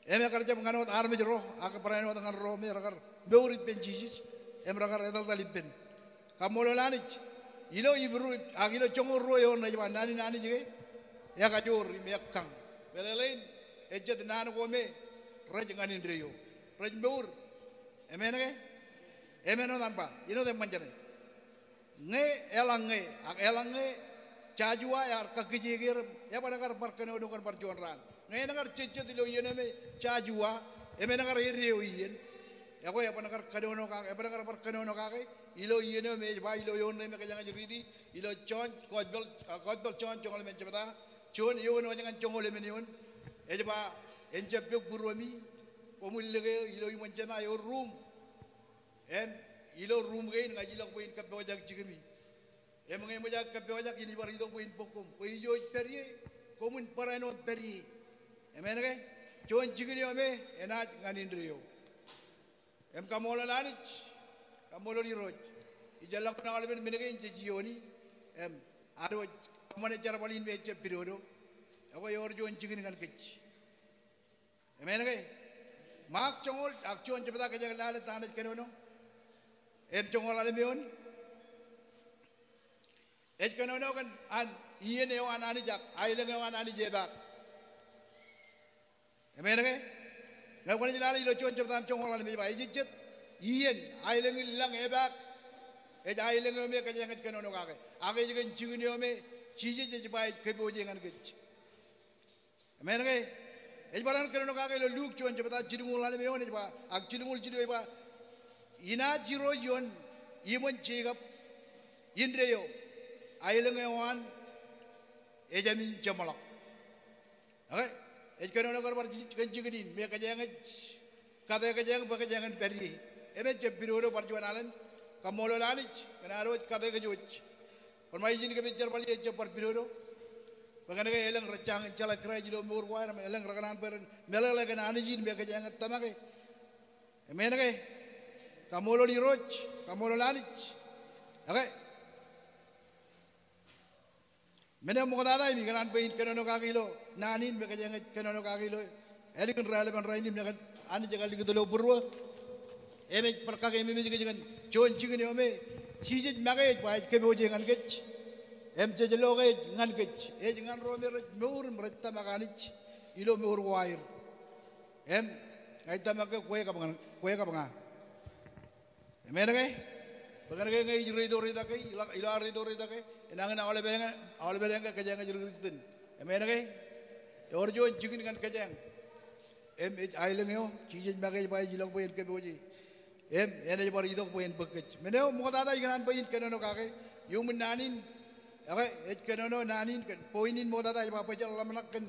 Im ekar jab ñan wōt armej ro, ak barāinwōt ñan ro me rekar mour ippān Jisōs, im rekar etetal ippān. Kaṃṃoolol Anij, ilo Hibru, ak ilo joñoul ruo eoon ej ba naan in Anij ke, ekajoor im ekkañ. Meḷeḷein, ejjet naan ko me, rej ñan indeeo. Rej mour. Amen ke? Amen wōt an ba, āinwōt eṃṃan jeṇe. Ñe eḷaññe, ak eḷaññe Joshua ear kakkije er, eban kar bar kōnono kōn bar juon raan. Ñe en kar jejjet ilo iien eo me Joshua, im en kar eddo iien. Ekwe eban kar kōnono kake, eban kar bar kōnono kake, ilo iien eo me ej ba, ilo eoon ṇe me kōjeañ ej riiti, ilo John, Gospel, ah, Gospel John, joñoul emān jebta, John eoon wōj ñan joñoul emān eoon, ej ba, en jab pok būruemi, koṃwin lōke ilo iṃōn Jema ewōr ruum. Im ilo ruum kein ña ij ilọk bwe in kōppojak jikimi. Im ñe eṃōj aō kōppojak in ij bar itok bwe in bōk koṃ. Bwe ijo ij pād ie, koṃwin barāinwōt pād ie. Amen ke? Juon jikin eo me, enaaj ñan indeeo. Im kaṃṃoolol Anij, kaṃṃoolol Irooj. Ij jeḷak aolepen men kein jej iioni. Im ad wōj kōṃṃane jerbal in me ejjab pidodo. Ekwe ewōr juon jikin ñan kōj. Amen ke? Ṃaak joñoul, ak juon jebta kōjeañ lale ta ṇe ej kōnono. Im joñoul ḷalem eoon. Ej kōnono kōn an iien eo an Anij ak aelōñ eo an Anij epaak. Amen ke? Ñe kwōnaaj lale ilo juon jebta im joñoul ḷalem ej ba, ejejjet iien aelōñ in lañ epaak. Ej aelōñ eo me kōjeañ ej kōnono kake. Ak ej kōn jikin eo me Jisōs ej ba ej kōpooje ñan kōj. Amen ke? Ej bar kōnono kake ilo Luk juon jebta jilñuul ḷalem eoon ej ba, ak jilñuul jilu ej ba, inaaj Irooj ioon iṃōn Jekob indeeo, aelōñ eo an ejāmin jeṃḷọk. Ekwe, ej kōnono kōn bar ji-, kōn jikin in, me kōjeañ ej kate kōjeañ bwe kōjeañ en pād ie. Im ejjab pidodo bar juon alen, kaṃṃoolol Anij, kōn ad wōj kate kōj wōj. Kwōn ṃae ijin kōmij jerbal ie ejjab bar pidodo. Bwe kōnke elōñ rej jañin jeḷā Kraist ilo mour ko aer, elōñ rekōṇaan bwe ren meḷeḷe kōn Anij in me kōjeañ ej tōmake. Amen ke? Kaṃṃoolol Irooj, kaṃṃoolol Anij. Ekwe. Men eo ṃoktata im ikōṇaan bwe in kōnono kake ilo naan in me kōjeañ ej kōnono kake ilo ālikin raelepen rainin im ñan Anij ej kar likūt ilo būruō. Im ej bar kakememej kōj kōn juon jikin eo me Jisōs make ej ba ej kōpooje ñan kōj. Im jej lo ke ej ñan kōj. Ej ñan ro me rej mour im rej tōmak Anij ilo mour ko aer. Im ña ij tōmak ke kwe kab ña, kwe kab ña. Amen ke? Bwe kōnke ñe ij reito reitak ke, ilo, ilo aō reito reitak ke, enañin aolepen, aolepen ke kōjeañ ej ri Kristian. Amen ke? Ewōr juon jikin ñan kōjeañ. Im ej aelōñ eo, Jisōs make ej ba ej ilọk bwe en kōpooje. Im enaaj bar itok bwe en bōk kōj. Men eo ṃoktata ikōṇaan bwe in kōnono kake, iuṃwin naan in, ekwe, ej kōnono naan in, kōn point in ṃoktata ej ba bwe jen ḷōmṇak kōn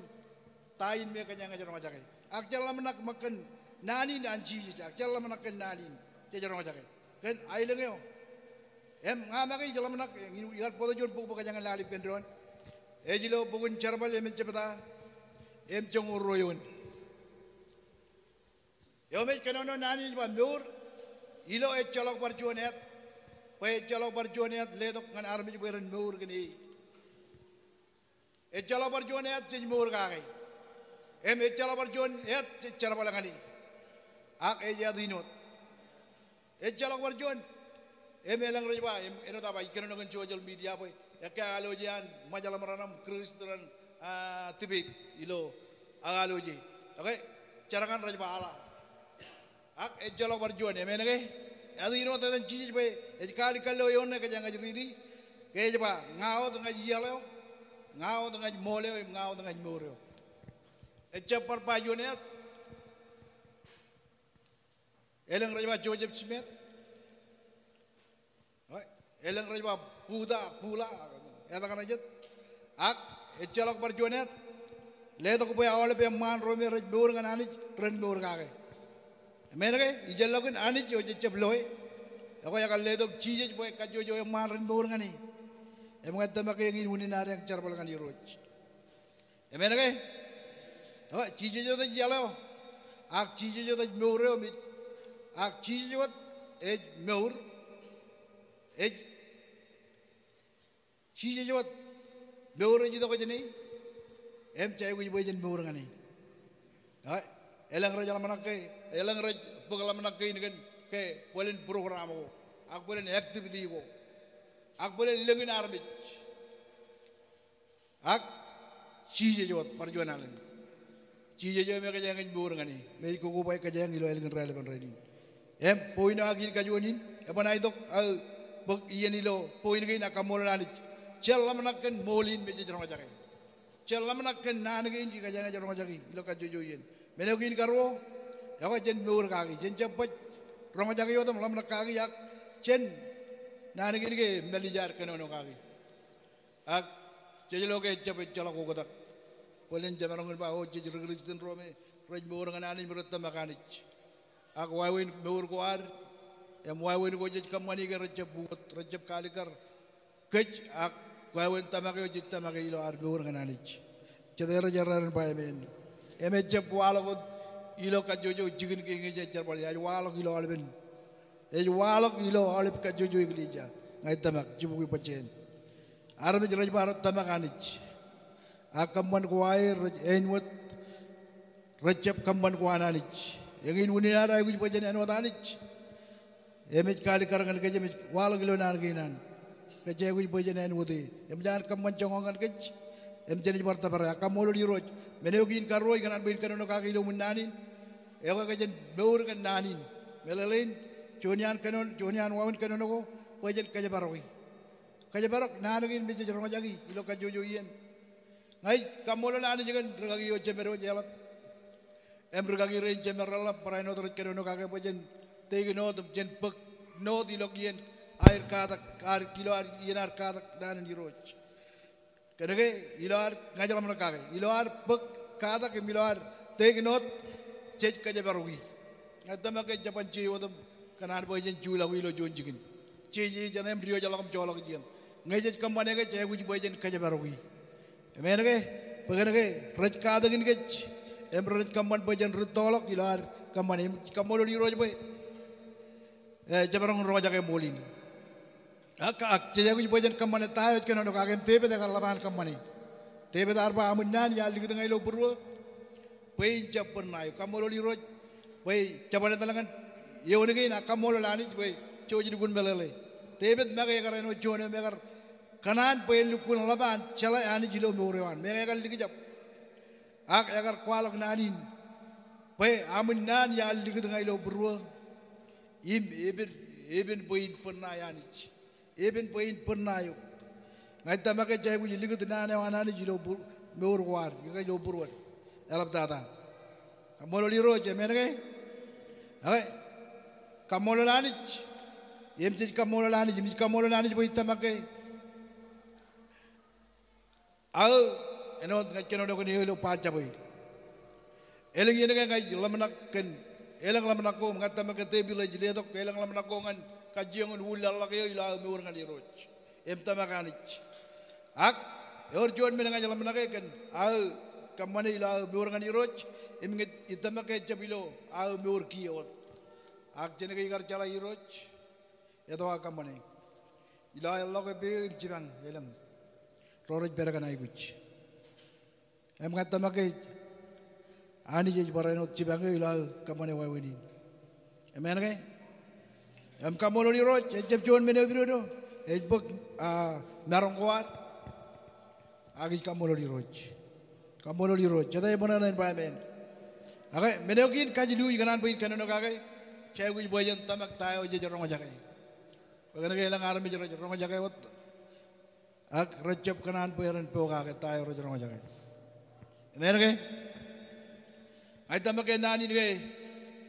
ta in me kōjeañ ej roñjake. Ak jen ḷōmṇak ṃōk kōn naan in an Jisōs, ak jen ḷōmṇak kōn naan in jej roñjake. Kōn aelōñ eo. Im ña make ij ḷōmṇak, ikar bōktok juon bok bwe kōjeañ lale ippān doon. Ej ilo bok in Jerbal emān jebta, im joñoul ruo eoon. Eo me ej kōnono naan in ej ba mour, ilo ejjeḷọk bar juon āt, bwe ejjeḷọk bar juon āt letok ñan armej bwe ren mour kōn e. Ejjeḷọk bar juon āt jej mour kake. Im ejjeḷọk bar juon āt jej jerbal ñan e. Ak ej āt in wōt. Ejjeḷọk bar juon. Im elōñ rej ba, im āinwōt aō ba, ij kōnono kōn social media bwe ekkā aōloje an Ṃajeḷ im Raṇ im Kūrjit raṇ, ah, debate ilo aōloje. Okay, jar ñan rej ba aḷa. Ak ejjeḷọk bar juon, amen ke? Āt in wōt etan Jisōs bwe ej kaalikkar ilo eoon ṇe kōjeañ ej riiti. Ke ej ba, ña wōt ña ij iaḷ eo, ña wōt ña ij ṃool eo, im ña wōt ña ij mour eo. Ejjab bar ba juon āt. Elōñ rej ba Joseph Smith. Elōñ rej ba Buddha, Buddha, āt kaṇe jet. Ak ejjeḷọk bar juon āt. Letok bwe aolepen eṃṃaan ro me rej mour ñan Anij ren mour kake. Amen ke? Ijellọkin Anij eo jej jab loe. Ekwe ekar letok Jisōs bwe kajjojo eṃṃaan ren mour ñan e. Im ña ij tōmak ke eñin unin ad eñ jerbal ñan Irooj. Amen ke? Ekwe, Jisōs wōt ej iaḷ eo. Ak Jisōs wōt ej mour eo im ej. Ak Jisōs wōt ej mour, ej Jisōs wōt mour ej itok jāne, im jej aikuj bwe jen mour ñan e. Ak elōñ rej ḷōmṇak ke, elōñ rej bōk ḷōmṇak kein kōn ke bōlen program ko, ak bōlen activity ko, ak bōlen lōñ in armej. Ak Jisōs wōt bar juon alen. Jisōs eo me kōjeañ ej mour ñan e, me ej kokobaik kōjeañ ilo ālikin raelepen rainin. Im point eo ak in kajuon in, eban aitok aō bōk iien ilo point kein ak kaṃṃoolol Anij. Jen ḷōmṇak kōn ṃool in me jej roñjake. Jen ḷōmṇak kōn naan kein kōjeañ ej roñjake ilo kajjojo iien. Men eo kein karuo, ekwe jen mour kaki, jen jab baj roñjake wōt im ḷōmṇak kaki ak jen naan kein ke mālij ad kōnono kaki. Ak jej lo ke ejjab ejjeḷọk oktak. Bōlen jemaroñ in ba, o, jej ri Kristian ro me rej mour ñan Anij im rej tōmak Anij. Ak wāween mour ko ad, im wāween ko jej kōṃṃani ke rejjab uwōt, rejjab kalikkar kōj, ak wāween tōmak eo jej tōmake ilo ad mour ñan Anij. Jete rej errā in ba amen? Im ejjab waḷọk wōt ilo kajjojo jikin kein ñe jej jerbal, ej waḷọk ilo aolepen, ej waḷọk ilo aolep kajjojo eklejia. Ña ij tōmak jibukwi bajjek in. Armej rej ba rej tōmak Anij, ak kōṃṃan ko aer rej āinwōt, rejjab kōṃṃan ko an Anij. Eñin unin ad aikuj bwe jen āinwōt Anij. Im ej kalikkar ñan kōj im ej waḷọk ilo naan kein an. Kōj aikuj bwe jen āinwōt e. Im ej an kōṃṃan joñak ñan kōj. Im jenaaj bar tōpar e. Ak kaṃṃoolol Irooj. Men eo kein karuo ikōṇaan bwe in kōnono kake ilo ṃwiin naan in. Ekwe kōjen mour kōn naan in. Meḷeḷein, juon iaan kōnono, juon iaan wāween kōnono ko, bwe jen kōjparoki. Kōjparok naan kein me jej roñjaki ilo kajjojo iien. Ña ij kaṃṃoolol Anij kōn rikaki eo jemed eo ej eḷap. Im rikaki rein jemed reḷap, barāinwōt rej kōnono kake bwe jen take note, jen bōk note ilo iien aer katak, aer ilo ad, iien ad katak naan in Irooj. Kōnke ilo ad, ña ij ḷōmṇak kake, ilo ad bōk katak im ilo ad take note, jej kōjparoki. Ña ij tōmak ke jeban je wōt im kōṇaan bwe jen juḷọk ilo juon jikin. Jeje jān im diwōjḷọk im joḷọk ijin. Ñe jej kōṃṃane ke jej aikuj bwe jen kōjparoki. Amen ke? Bwe kōnke rej katakin kōj im rej kōṃṃan bwe jen rūttoḷọk ilo ad kōṃṃane. Im kaṃṃoolol Irooj bwe, e, jemaroñ in roñjake ṃool in. Ak, ak jej aikuj bwe jen kōṃṃane ta eo ej kōnono kake im Devid ekar ḷap an kōṃṃane. Devid ear ba, aṃ innaan iar likūt ña ilo būruō bwe in jab bōd ṇae eok. Kaṃṃoolol Irooj bwe jeban etal ñan eoon kein ak kaṃṃoolol Anij bwe jouj lukkuun meḷeḷe. Devid make ekar āinwōt juon eo me ekar kōṇaan bwe en lukkuun ḷap an jeḷā Anij ilo mour eo an. Meñe ekar likjab, ak ekar kwaḷọk naan in bwe aṃ innaan iar likūt ña ilo būruō im epen, epen bwe in bōd ṇae Anij. Epen bwe in bōd ṇae eok. Ña ij tōmak ke jej aikuj likūt naan eo an Anij ilo bū-, mour ko ad, ikōṇaan ilo būruod. Eḷaptata. Kaṃṃoolol Irooj, amen ke? Okay. Kaṃṃoolol Anij. Im jej kaṃṃoolol Anij, im ij kaṃṃoolol Anij bwe ij tōmak ke aō, āinwōt ña ij kōnono kōn eō ilo bar jabwe. Elōñ iien ke ña ij ḷōmṇak kōn, elōñ ḷōmṇak ko, ña ij tōmak ke tepil ej letok, elōñ ḷōmṇak ko ñan kajjioñ in ullaḷḷọk eō ilo aō mour ñan Irooj im tōmak Anij. Ak ewōr juon men ña ij ḷōmṇake kōn aō kōṃṃane ilo aō mour ñan Irooj, im ñe ij tōmak ke ejjab ilo aō mour kiiō wōt. Ak jān ke ikar jeḷā Irooj, eto aō kōṃṃane. Ilo aer ḷọk eppeeo im jipañ elōñ ro rej pād kōn aikuj. Im ña ij tōmak ke Anij ej bar āinwōt jipañ eō ilo aō kōṃṃane wāween in. Amen ke? Im kaṃṃoolol Irooj, ejjab juon men eo epidodo, ej bōk, a, maroñ ko ad. Ak ij kaṃṃoolol Irooj. Kaṃṃoolol Irooj. Jete ej ṃōṇōṇō in ba amen? Okay, men eo kein kajilu ikōṇaan bwe in kōnono kake, jej aikuj bwe jen tōmak ta eo jej roñjake. Bwe kōnke elōñ armej rej roñjake wōt. Ak rejjab kōṇaan bwe ren pokake ta eo rej roñjake. Amen ke? Ña ij tōmak ke naan in ke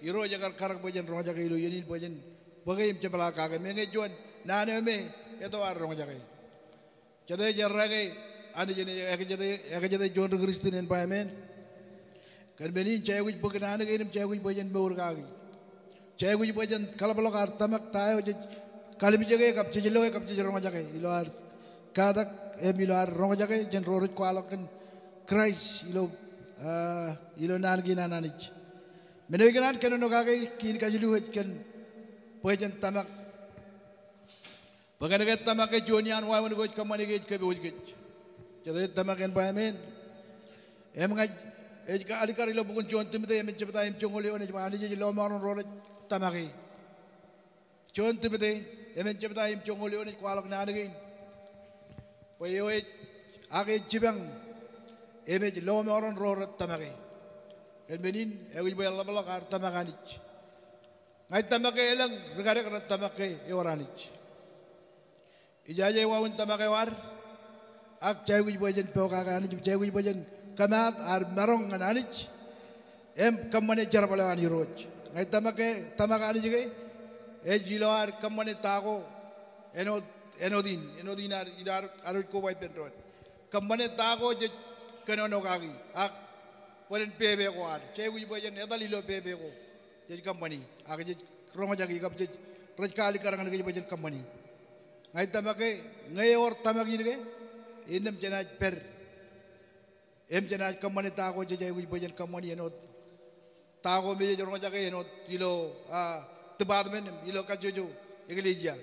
Irooj ekar karōk bwe jen roñjake ilo iien in bwe jen bōke im jepḷaak kake. Meñe juon naan eo me eto ad roñjake. Jete ej errā ke Anij en ekjete, ekjete juon ri Kristian en ba amen? Kōn men in jej aikuj bōk naan kein im jej aikuj bwe jen mour kaki. Jej aikuj bwe jen kaḷapḷọk ad tōmak ta eo jej kalimjeke kab jej loe kab jej roñjake ilo ad katak im ilo ad roñjake jān ro rej kwaḷọk kōn Kraist ilo, a, ilo naan kein an Anij. Men eo ikōṇaan kōnono kake kein kajilu ej kōn bwe jen tōmak. Bwe kōnke tōmak ke juon iaan wāween ko ej kōṃṃane ke ej kōpooj kōj. Jete ej tōmak en ba amen? Im ña ij alikkar ilo bok in juon Timote emān jebta im joñoul eoon ej ba Anij ej lọmọọren ro rej tōmake. Juon Timote emān jebta im joñoul eoon ej kwaḷọk naan kein. Bwe eo ej, ak ej jipañ im ej lọmọọren ro rej tōmake. Kōn men in, aikuj bwe en ḷapḷọk ad tōmak Anij. Ña ij tōmak ke elōñ ri kadek rej tōmak ke ewōr Anij. Ijaje wāween tōmak eo ad, ak jej aikuj bwe jen pokake Anij, jej aikuj bwe jen kōmaat ad maroñ ñan Anij im kōṃṃane jerbal eo an Irooj. Ña ij tōmak ke tōmak Anij ke ej ilo ad kōṃṃane ta ko āinwōt, āinwōt in, āinwōt in ad, ilo ad, ad wōj koba ippān doon. Kōṃṃane ta ko jej kōnono kaki, ak bōlen pepe ko ad. Jej aikuj bwe jen etal ilo pepe ko jej kōṃṃani, ak jej roñjake kab jej, rej kaalikkar ñan kōj bwe jen kōṃṃani. Ña ij tōmak ke ñe ewōr tōmak in ke, innām jenaaj pād im jenaaj kōṃṃane ta ko jej aikuj bwe jen kōṃṃani āinwōt ta ko me jej roñjake āinwōt ilo, ah, department im ilo kajjojo eklejia.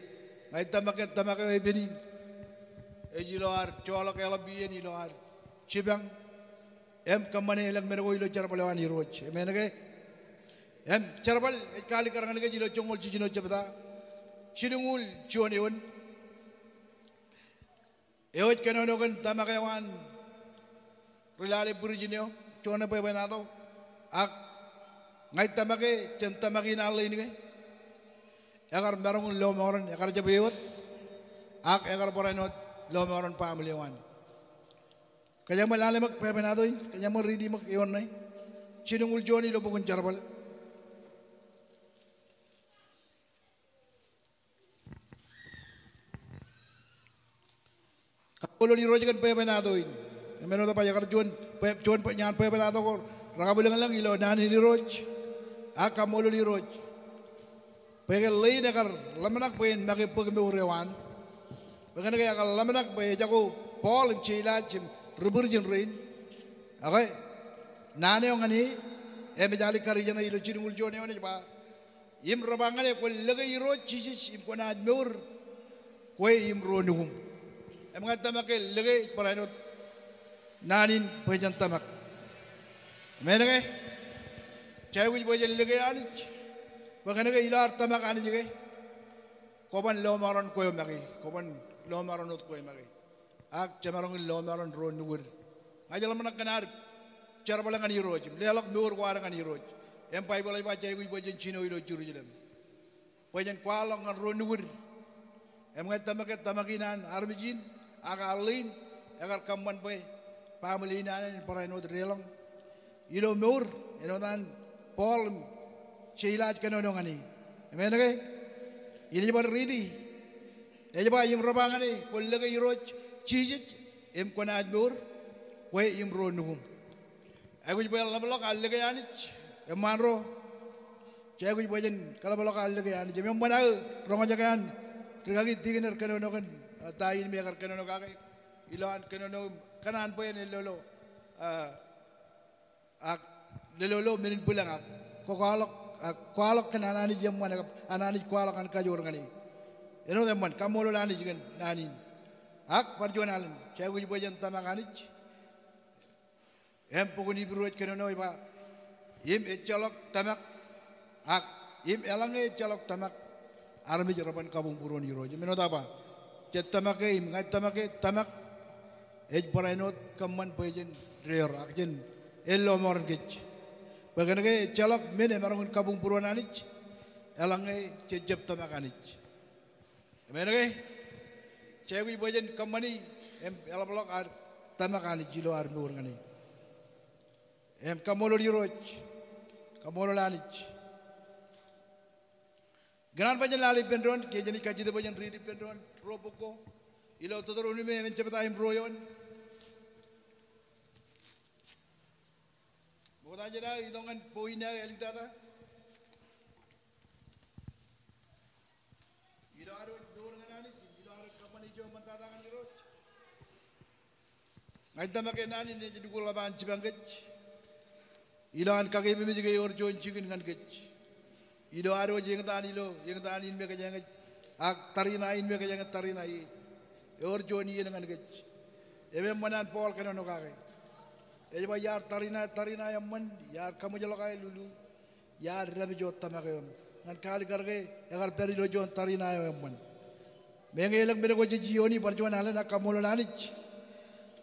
Ña ij tōmak ke tōmak eo epen in ej ilo ad joḷọk eḷap iien, ilo ad jipañ im kōṃṃane elōñ men ko ilo jerbal eo an Irooj. Amen ke? Im jerbal ej kaalikkar ñan kōj ilo joñoul jiljino jebta, jilñuul juon eoon. Eo ej kōnono kōn tōmak eo an ri lale būrijin eo, juon ebwebwenato. Ak ña ij tōmak ke jān tōmak in an ḷein ke, ekar maroñ in lọmọọren, ekar jab ewōt, ak ekar barāinwōt lọmọọren baaṃle eo an. Kōjeañ ṃōk lale ṃōk bwebwenato in, kōjeañ ṃōk riiti ṃōk eoon ṇe. Jilñuul juon ilo bok in Jerbal. Kaṃṃoolol Irooj kōn bwebwenato in. Im āinwōt ba ekar juon, bwe, juon bwe, ñan bwebwenato ko rekabwilōñlōñ ilo naan in Irooj. Ak kaṃṃoolol Irooj. Bwe ke ḷein ekar ḷōmṇak bwe en make bōk mour eo an. Bwe kōnke ekar ḷōmṇak bwe ejako Paul im Silas im ri būrijin rein. Ak naan eo ñan e, emōj alikkar ijeṇe ilo jilñuul juon eoon ej ba, im rej ba ñan e, kwōn lōke Irooj Jisōs im kwōnaaj mour, kwe im ro nukuṃ. Im ña ij tōmak ke lōke ej barāinwōt naan in bwe jen tōmak. Amen ke? Jej aikuj bwe jen lōke Anij. Bwe kōnke ilo ad tōmak Anij ke, kwōban lọmọọren kwe make, kwōban lọmọọren wōt kwe make. Ak jemaroñ in lọmọọren ro nukud. Ña ij ḷōmṇak kōn ad jerbal ñan Irooj im leḷọk mour ko ad ñan Irooj. Im Baibōḷ ej ba jej aikuj bwe jen jino ilo Jerusalem. Bwe jen kwaḷọk ñan ro nukud. Im ña ij tōmak ke tōmak in an armej in, ak an ḷein, ekar kōṃṃan bwe baaṃle in an en barāinwōt deḷọñ ilo mour, āinwōt an Paul im Silas kōnono ñan e. Amen ke? Im ej bar riiti. Ej ba im rej ba ñan e, kwōn lōke Irooj Jisōs, im kwōnaaj mour, kwe im ro nukuṃ. Aikuj bwe en ḷapḷọk ad lōke Anij, eṃṃaan ro. Jej aikuj bwe jen kaḷapḷọk ad lōke Anij. Im eṃṃan aō roñjake an, ri kaki tikin er kōnono kōn, ah, ta in me ekar kōnono kake. Ilo an kōnono, kōṇaan bwe en lolo, ah, ak lolo men in bwilōñ ak kwaḷọk, ak kwaḷọk kōn an Anij eṃṃan, ak an Anij kwaḷọk an kajoor ñan e. Āinwōt eṃṃan, kaṃṃoolol Anij kōn naan in. Ak bar juon alen, jej aikuj bwe jen tōmak Anij. Im bok in Hibru ej kōnono ej ba, im ejjeḷọk tōmak, ak im eḷaññe ejjeḷọk tōmak, armej reban kabuñbūruon Irooj. Im āinwōt aō ba, jej tōmak ke, im ña ij tōmak ke, tōmak ej barāinwōt kōṃṃan bwe jen deor, ak jen, en lọmọọren kōj. Bwe kōnke ejjeḷọk men emaroñ in kabuñbūruon Anij, eḷaññe jej jab tōmak Anij. Amen ke? Jej aikuj bwe jen kōṃṃani, im eḷapḷọk ad tōmak Anij ilo ad mour ñan e. Im kaṃṃoolol Irooj, kaṃṃoolol Anij. Ikōṇaan bwe jen lale ippān doon, ke jenaaj kajjitōk bwe jen riiti ippān doon, ruo bok ko. Ilo Teuteronomi emān jebta im ruo eoon. Ṃokta jān aō itok ñan point eo āliktata. Ilo ad wōj mour ñan Anij, ilo ad wōj kōṃṃane ijo ṃōttata ñan Irooj. Ña ij tōmak ke naan in ej lukkuun ḷap an jipañ kōj. Ilo an kakememej ke ewōr juon jikin ñan kōj. Ilo ad wōj eñtaan ilo eñtaan in me kōjeañ ej, ak tariṇae in me kōjeañ ej tariṇae ie, ewōr juon iien ñan kōj. Im eṃṃan an Paul kōnono kake. Ej ba iar tariṇae, tariṇae eṃṃan, iar kaṃōjḷọk aelulu, iar dāpij wōt tōmak eo eṃ. Ñan kaalikkar ke ekar pād ilo juon tariṇae eo eṃṃan. Meñe elōñ men ko jej iiooni bar juon alen, ak kaṃṃoolol Anij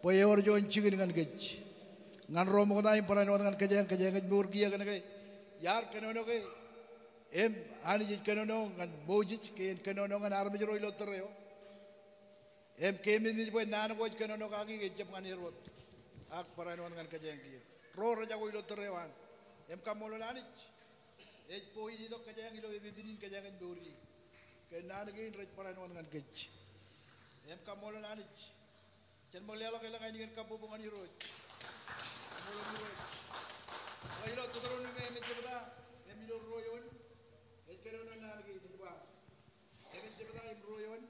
bwe ewōr juon jikin ñan kōj. Ñan ro ṃokta im barāinwōt ñan kōjeañ, kōjeañ ej mour kiiō kōnke iar kōnono ke im Anij ej kōnono ñan Moses ke en kōnono ñan armej ro ilo tōre eo. Im keememej bwe naan ko ej kōnono kaki ke ejjab ñan er wōt, ak barāinwōt ñan kōjeañ kiiō. Ro rej jako ilo tōre eo an. Im kaṃṃoolol Anij. Ej point itok kōjeañ ilo epepen in kōjeañ ej mour ie. Ke naan kein rej barāinwōt ñan kōj. Im kaṃṃoolol Anij. Jen ṃōk leḷọk elōñ ainikien kabbokbok ñan Irooj. Kaṃṃoolol Irooj. Bwe ilo tōtōrōn me emej jebta, im ilo ruo eoon, ej kōnono naan kein ej ba. Emej jebta im ruo eoon.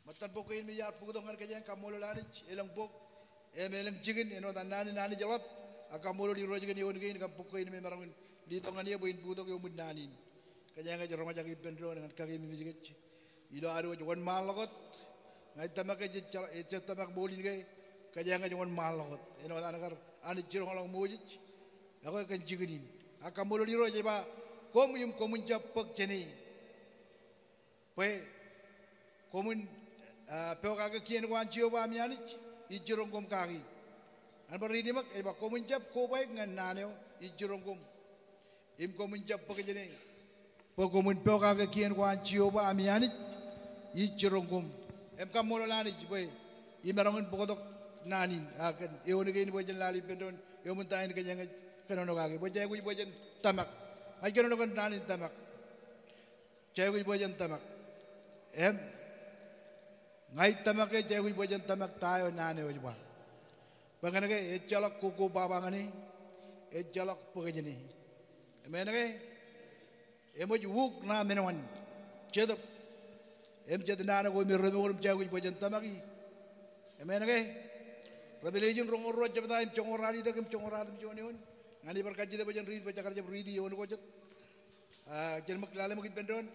Ṃōttan bok kein me iar bōktok ñan kōjeañ, kaṃṃoolol Anij, elōñ bok, im elōñ jikin, āinwōt an naan in Anij eḷap, ak kaṃṃoolol Irooj kōn eoon kein kab bok kein me emaroñ in letok ñan eō bwe in bōktok eō ṃōk naan in. Kōjeañ ej roñjake ippān doon ñan kakeememej kōj. Ilo ad wōj wōnṃaanḷọk wōt, ña ij tōmak ke ejjab, ejjab tōmak ṃool in ke, kōjeañ ej wōnṃaanḷọk wōt. Āinwōt an kar Anij jiroñḷọk Moses, ekwe kōn jikin in. Ak kaṃṃoolol Irooj ej ba, koṃ im koṃwin jab bōk jāne. Bwe koṃwin, ah, pokake kien ko an Jeova ami Anij, ij jiroñ koṃ kaki. Ñan bar riiti ṃōk, ej ba koṃwin jab kobaik ñan naan eo ij jiroñ koṃ. Im koṃwin jab bōk jāne. Bwe koṃwin pokake kien ko an Jeova ami Anij, ij jiroñ koṃ. Im kaṃṃoolol Anij bwe imaroñ in bōktok naan in, ak kōn eoon kein bwe jen lale ippān doon, eoon ṃōn ta in kōjeañ ej kōnono kaki. Bwe jej aikuj bwe jen tōmak. Ña ij kōnono kōn naan in tōmak. Jej aikuj bwe jen tōmak. Im ña ij tōmak ke jej aikuj bwe jen tōmak ta eo naan eo ej ba. Bwe kōnke ejjeḷọk koko baba ñan e, ejjeḷọk bōk jāne. Amen ke? Eṃōj ukok ṇa men oṇān. Jetōb. Im jet naan ko me remour im jej aikuj bwe jen tōmaki. Amen ke? Revelation roñoul ruo jebta im joñoul ralitōk im joñoul ratimjuon eoon. Ña ij bar kajjitōk bwe jen riit bwe jekar jab riiti eoon ko jet. Ah, jen ṃōk lale ṃōk ippān doon.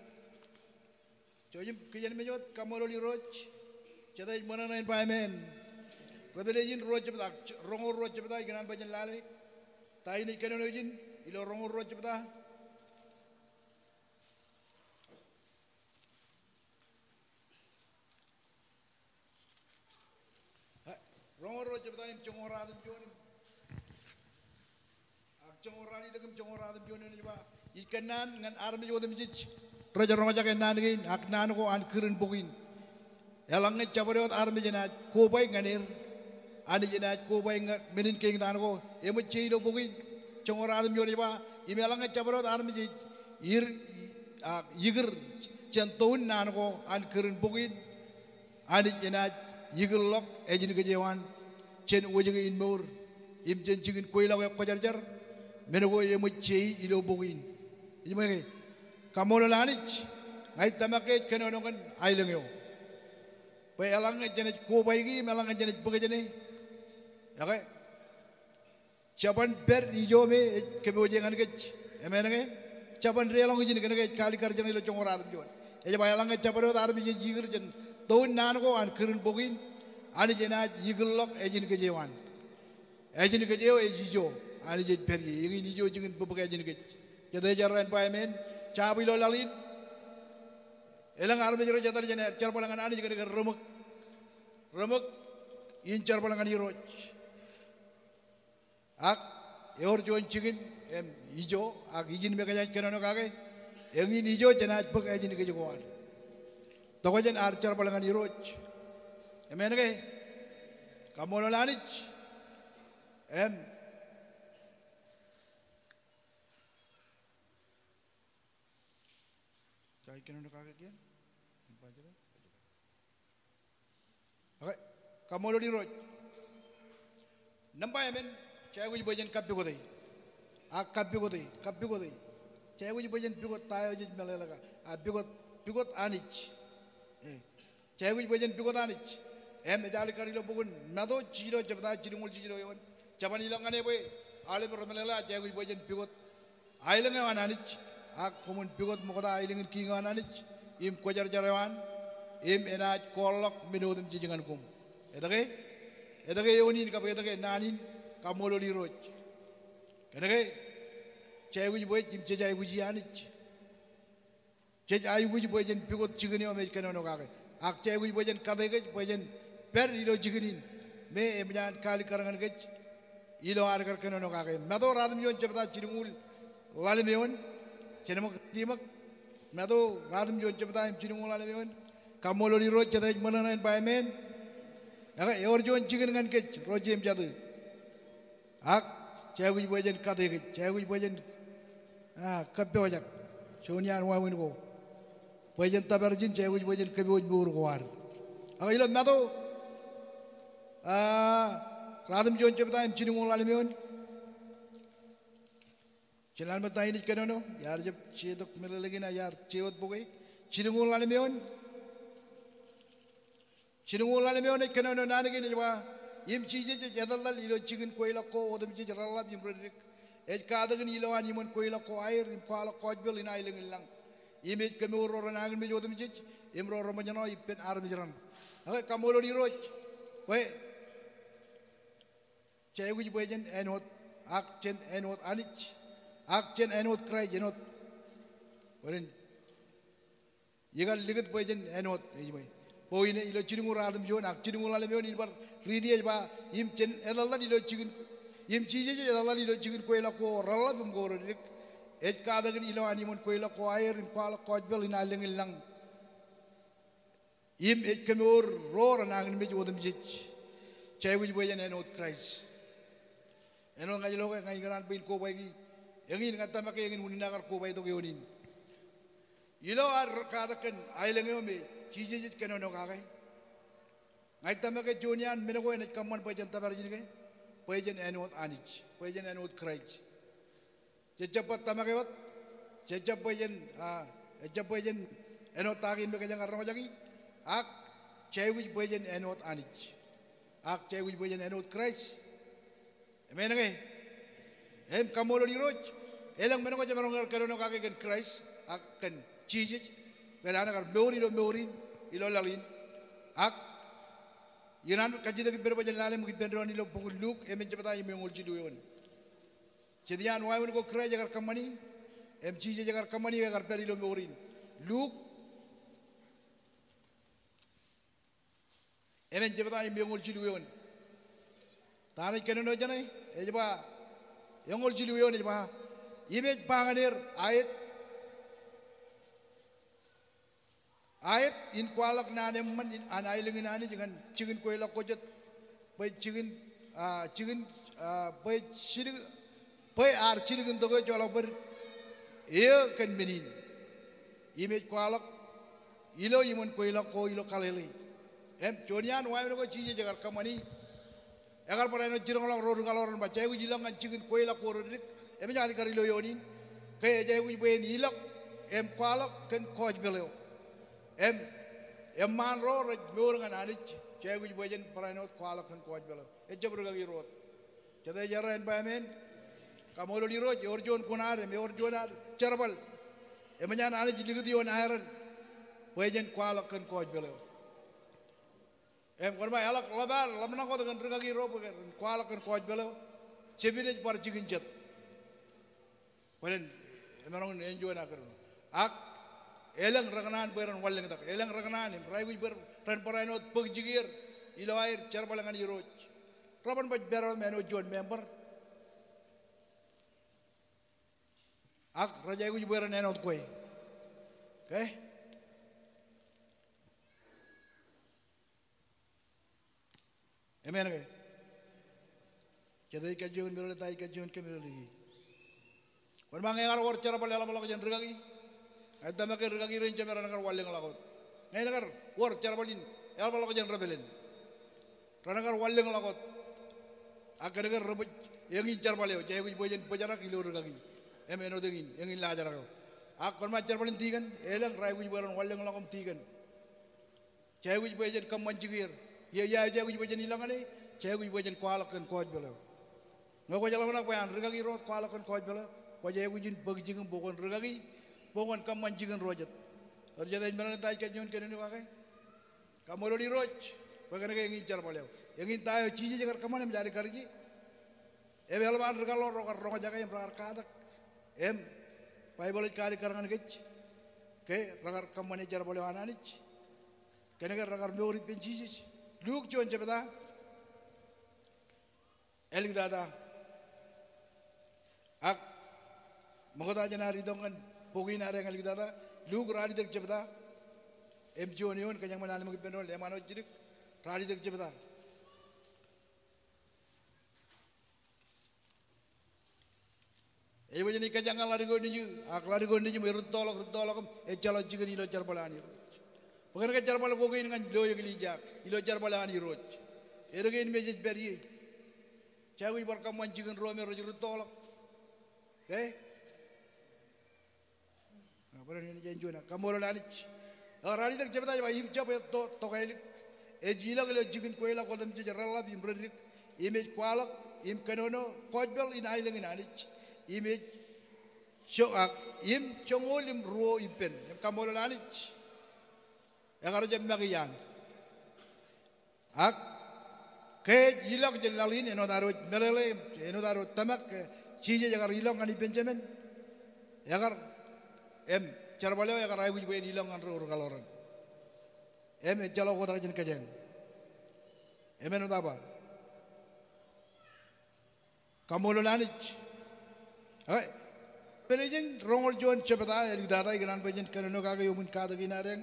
Jouj im kijenmej wōt, kaṃṃoolol Irooj. Jete ej ṃōṇōṇō in ba amen. Revelation ruo jebta, roñoul ruo jebta, ikōṇaan bwe jen lale. Ta in ej kōnono ijin ilo roñoul ruo jebta? Roñoul ruo jebta im joñoul ratimjuon im, ak joñoul ralitōk im joñoul ratimjuon eoon ej ba, ij kōnnaan ñan armej otemjej rej roñjake naan kein, ak naan ko an kūr in bok in. Eḷaññe jabdewōt armej enaaj kobaik ñan er, Anij enaaj kobaik ñan men in kein naan ko eṃōj je ilo bok in. Joñoul ratimjuon ej ba, im eḷaññe jabdewōt armej ej ir, ak ikūr jān toun naan ko an kūr in bok in, Anij enaaj ikūrḷọk ājin kōj eo an jān wōjke in mour im jān jikin kweilọk ekwōjarjar, men ko eṃōj je ilo bok in. Ej ṃōj ke? Kaṃṃoolol Anij, ña ij tōmak ke ej kōnono kōn aelōñ eo. Bwe eḷaññe jenaaj kobaiki im eḷaññe jenaaj bōk jāne, ekwe, jeban pād ijo me ej kōpooje ñan kōj. Amen ke? Jeban deḷọñ ijin kōnke ej kaalikkar jeṇe ilo joñoul ratimjuon. Ej ba eḷaññe jabdewōt armej ej ikūr jān toun naan ko an kūr in bok in, Anij enaaj ikūrḷọk ājin kōj eo an. Ājin kōj eo ej ijo, Anij ej pād ie, eñin ijo jikin bōbōk ājin kōj. Jete ej errā in ba amen? Jab ilo laḷ in. Elōñ armej rej etal jān aer jerbal ñan Anij kōnke reṃōk. Reṃōk in jerbal ñan Irooj. Ak ewōr juon jikin im ijo, ak ijin me kōjeañ kōnono kake, eñin ijo jenaaj bōk ājin kōj ko an. Tokjān ad jerbal ñan Irooj. Amen ke? Kaṃṃoolol Anij. Im Ij kōnono kake kien? Okay, kaṃṃoolol Irooj. Nōṃba emān, jej aikuj bwe jen kappote. Ak kappote, kappote. Jej aikuj bwe jen pukot ta eo jej meḷeḷe ke. A pukot, pukot Anij. Eh. Jej aikuj bwe jen pukot Anij. Im ej alikkar ilo bok in Matu jiljino jebta jilñuul jiljino eoon. Jeban ilọk ñan e bwe aolep remeḷeḷe, jej aikuj bwe jen pukot aelōñ eo an Anij, ak koṃwin pukot ṃokta aelōñ in kiiñ eo an Anij, im kwōjarjar eo an, im enaaj kooḷḷọk men otemjej ñan koṃ. Etke? Etke eoon in kab etke naan in? Kaṃṃoolol Irooj. Kōnke jej aikuj bwe jej, im jej aikuji Anij. Jej aikuj bwe jen pukot jikin eo im ej kōnono kake. Ak jej aikuj bwe jen kate kōj bwe jen pād ilo jikin in me eṃōj an kaalikkar ñan kōj ilo ad kar kōnono kake. Matu ruatimjuon jebta jilñuul ḷalem eoon. Jen ṃōk, jen ṃōk. Matu ruatimjuon jebta im jilñuul ḷalem eoon. Kaṃṃoolol Irooj, jet ej ṃōṇōṇō in ba amen. Ekwe, ewōr juon jikin ñan kōj ro jeiū im jatū. Ak jej aikuj bwe jen kate kōj, jej aikuj bwe jen, ah, kōppojak juon iaan wāween ko. Bwe jen tōpar ijin, jej aikuj bwe jen kōpooj mour ko ad. Ak ilo Matu, ah, ruatimjuon jebta im jilñuul ḷalem eoon. Jen ḷak ṃōttan in ej kōnono, iar jab jetok meḷeḷe kein, iar je wōt bōke. Jilñuul ḷalem eoon. Jilñuul ḷalem eoon ej kōnono naan kein, ej ba, im Jisōs ej etetal ilo jikin kweilọk ko otemjej reḷḷap im reddik. Ej katakin ilowaan iṃōn kweilọk ko aer im kwaḷọk gospel in aelōñ in lañ. Im ej kemour ro renañinmej otemjej, im ro reṃōjṇọ ippān armej raṇ. Ekwe, kaṃṃoolol Irooj. Bwe jej aikuj bwe jen āinwōt, ak jen āinwōt Anij, ak jen āinwōt Kraist, āinwōt. Bōlen, ikar likūt bwe jen āinwōt, ej bwe. Bwe ine ilo jilñuul ruatimjuon, ak jilñuul ḷalem eoon in bar riiti ej ba, im jen etetal ilo jikin, im Jisōs ej etetal ilo jikin kweilọk ko reḷḷap im ko reddik. Ej katakin ilowaan iṃōn kweilọk ko aer im kwaḷọk gospel in aelōñ in lañ. Im ej kemour ro renañinmej otemjej. Jej aikuj bwe jen āinwōt Kraist. Āinwōt ña ij lo ke ña ikōṇaan bwe in kobaiki eñin, ña ij tōmak ke eñin unin aō kar kobaik tok eoon in. Ilo ad katak kōn aelōñ eo me Jisōs ej kōnono kake, ña ij tōmak ke juon iaan men ko enaaj kōṃṃan bwe jen tōpar ijin ke, bwe jen āinwōt Anij, bwe jen āinwōt Kraist. Jej jab bar tōmak e wōt, jej jab bwe jen, ah, jej jab bwe jen āinwōt ta kein me kōjeañ ar roñjaki, ak jej aikuj bwe jen āinwōt Anij. Ak jej aikuj bwe jen āinwōt Kraist. Amen ke? Im kaṃṃoolol Irooj, elōñ men ko jemaroñ kar kōnono kake kōn Kraist, ak kōn Jisōs, bwe en kar mour ilo mour in, ilo laḷ in. Ak ikōṇaan kajjitōk ippān bwe jen lale ṃōk ippān doon ilo bok in Luk, emān jebta im eñoul jilu eoon. Jet iaan wāween ko Kraist ekar kōṃṃani, im Jisōs ekar kōṃṃani, ekar pād ilo mour in. Luk, emān jebta im eñoul jilu eoon. Ta ṇe ej kōnono jeṇe, ej ba, eñoul jilu eoon ej ba, im ej ba ñan er, aet, aet in kwaḷọk naan eṃṃan in an aelōñ in Anij ñan jikin kweilọk ko jet, bwe jikin, ah, jikin, ah, bwe jilkintok, bwe ad jilkintok eō joḷọk bōd eō kōn men in. Im ej kwaḷọk ilo iṃōn kweilọk ko ilo Galili. Im juon iaan wāween ko Jisōs ekar kōṃṃani, ekar barāinwōt jiroñḷọk ro ri kaḷoran ba, jej aikuj ilọk ñan jikin kweilọk ko reddik, emān jekar ilo eoon in, ke ej aikuj bwe en ilọk im kwaḷọk kōn gospel eo. Im eṃṃaan ro rej mour ñan Anij, jej aikuj bwe jen barāinwōt kwaḷọk kōn gospel eo. Ejjab rikaki ro wōt. Jete ej errā en ba amen? Kaṃṃoolol Irooj, ewōr juon kuṇaad im ewōr juon ad jerbal. Emōj an Anij likūt ioon aerōn bwe jen kwaḷọk kōn gospel eo. Im kwōn ba eḷak ḷap ad ḷōmṇak wōt kōn rikaki ro bwe ren kwaḷọk kōn gospel eo, jepin ej bar jikin jet. Bōlen, emaroñ in enjoy ṇe kōn. Ak elōñ rekōṇaan bwe ren wanlōñtak. Elōñ rekōṇaan im raikuj bwe ren barāinwōt bōk jikier ilo aer jerbal ñan Irooj. Reban baj pād wōt im āinwōt juon member. Ak rej aikuj bwe ren āinwōt kwe. Okay? Amen ke? Jete ej kajjioñ in meḷeḷe, ta ej kajjioñ in kōmeḷeḷeiki? Kwōn ba ñe ekar wōr jerbal eḷapḷọk jān rikaki, ña ij tōmak ke rikaki rein jemād ren kar wanlōñḷọk wōt. Ñe ekar wōr jerbal in eḷapḷọk jān rebelen, ren kar wanlōñḷọk wōt. Ak kōnke rebōj eñin jerbal eo, jej aikuj bwe jen bōjrak ilo rikaki. Im āinwōt eñin, eñin laajrak eo. Ak kwōn ba jerbal in tikōn, elōñ raikuj bwe ren wanlōñḷọk im tikōn. Jej aikuj bwe jen kōṃṃan jikier. Ia, ia, jej aikuj bwe jen ilọk ñan e, jej aikuj bwe jen kwaḷọk kōn gospel eo. Ñe kwōj ḷōmṇak bwe an rikaki ro wōt kwaḷọk kōn gospel eo, kwōj aikuj in bōk jikin bwe kwōn rūkaki, bwe kwōn kōṃṃan jikin ro jet. Ewōr jete ej meḷeḷe in ta ej kajjioñ kōnono kake? Kaṃṃoolol Irooj bwe kōnke eñin jerbal eo. Eñin ta eo Jisōs ekar kōṃṃane im ej alikkar ie. Im eḷap an ri kaḷoor ro kar roñjake im rekar katak. Im Baibōḷ ej kaalikkar ñan kōj ke rekar kōṃṃane jerbal eo an Anij kōnke rekar mour ippān Jisōs. Luk juon jebta, āliktata. Ak ṃokta jān ad itok ñan bok in ad āliktata, Luk ralitōk jebta, im juon eoon, kōjeañ ṃōk aṃ ṃōk ippān doon, eṃṃan wōt jidik, ralitōk jebta. Ej bwe jen kōjeañ ñan ḷadik eo nejū, ak ḷadik eo nejū im rūttoḷọk, rūttoḷọk im ejjeḷọk jikin ilo jerbal an Irooj. Bwe kōnke jerbal ko kein ñan lo eklejia, ilo jerbal an Irooj. Eddo kein me jej pād ie. Jej aikuj bar kōṃṃan jikin ro me rej rūttoḷọk. Okay? Kaṃṃoolol Anij. Eo ralitōk jebta ej ba, im jab etto tokālik ej ilọk ilo jikin kweilọk otemjej reḷḷap im reddik, im ej kwaḷọk im kōnono gospel in aelōñ in Anij, im ej jo-, ak, im joñoul im ruo ippān. Im kaṃṃoolol Anij. Ekar jab make iaan. Ak ke ej ilọk jān laḷ in, āinwōt ad wōj meḷeḷe, āinwōt ad wōj tōmak, ke Jisōs ekar ilọk ñan ippān Jemān. Ekar, im jerbal eo ekar aikuj bwe en ilọk ñan ri kaḷoran. Im ejjeḷọk oktak jān kōjeañ. Im āinwōt aō ba. Kaṃṃoolol Anij. Eo, Revelation roñoul juon jebta āliktata, ikōṇaan bwe jen kōnono kake iuṃwin katak in ad eñ,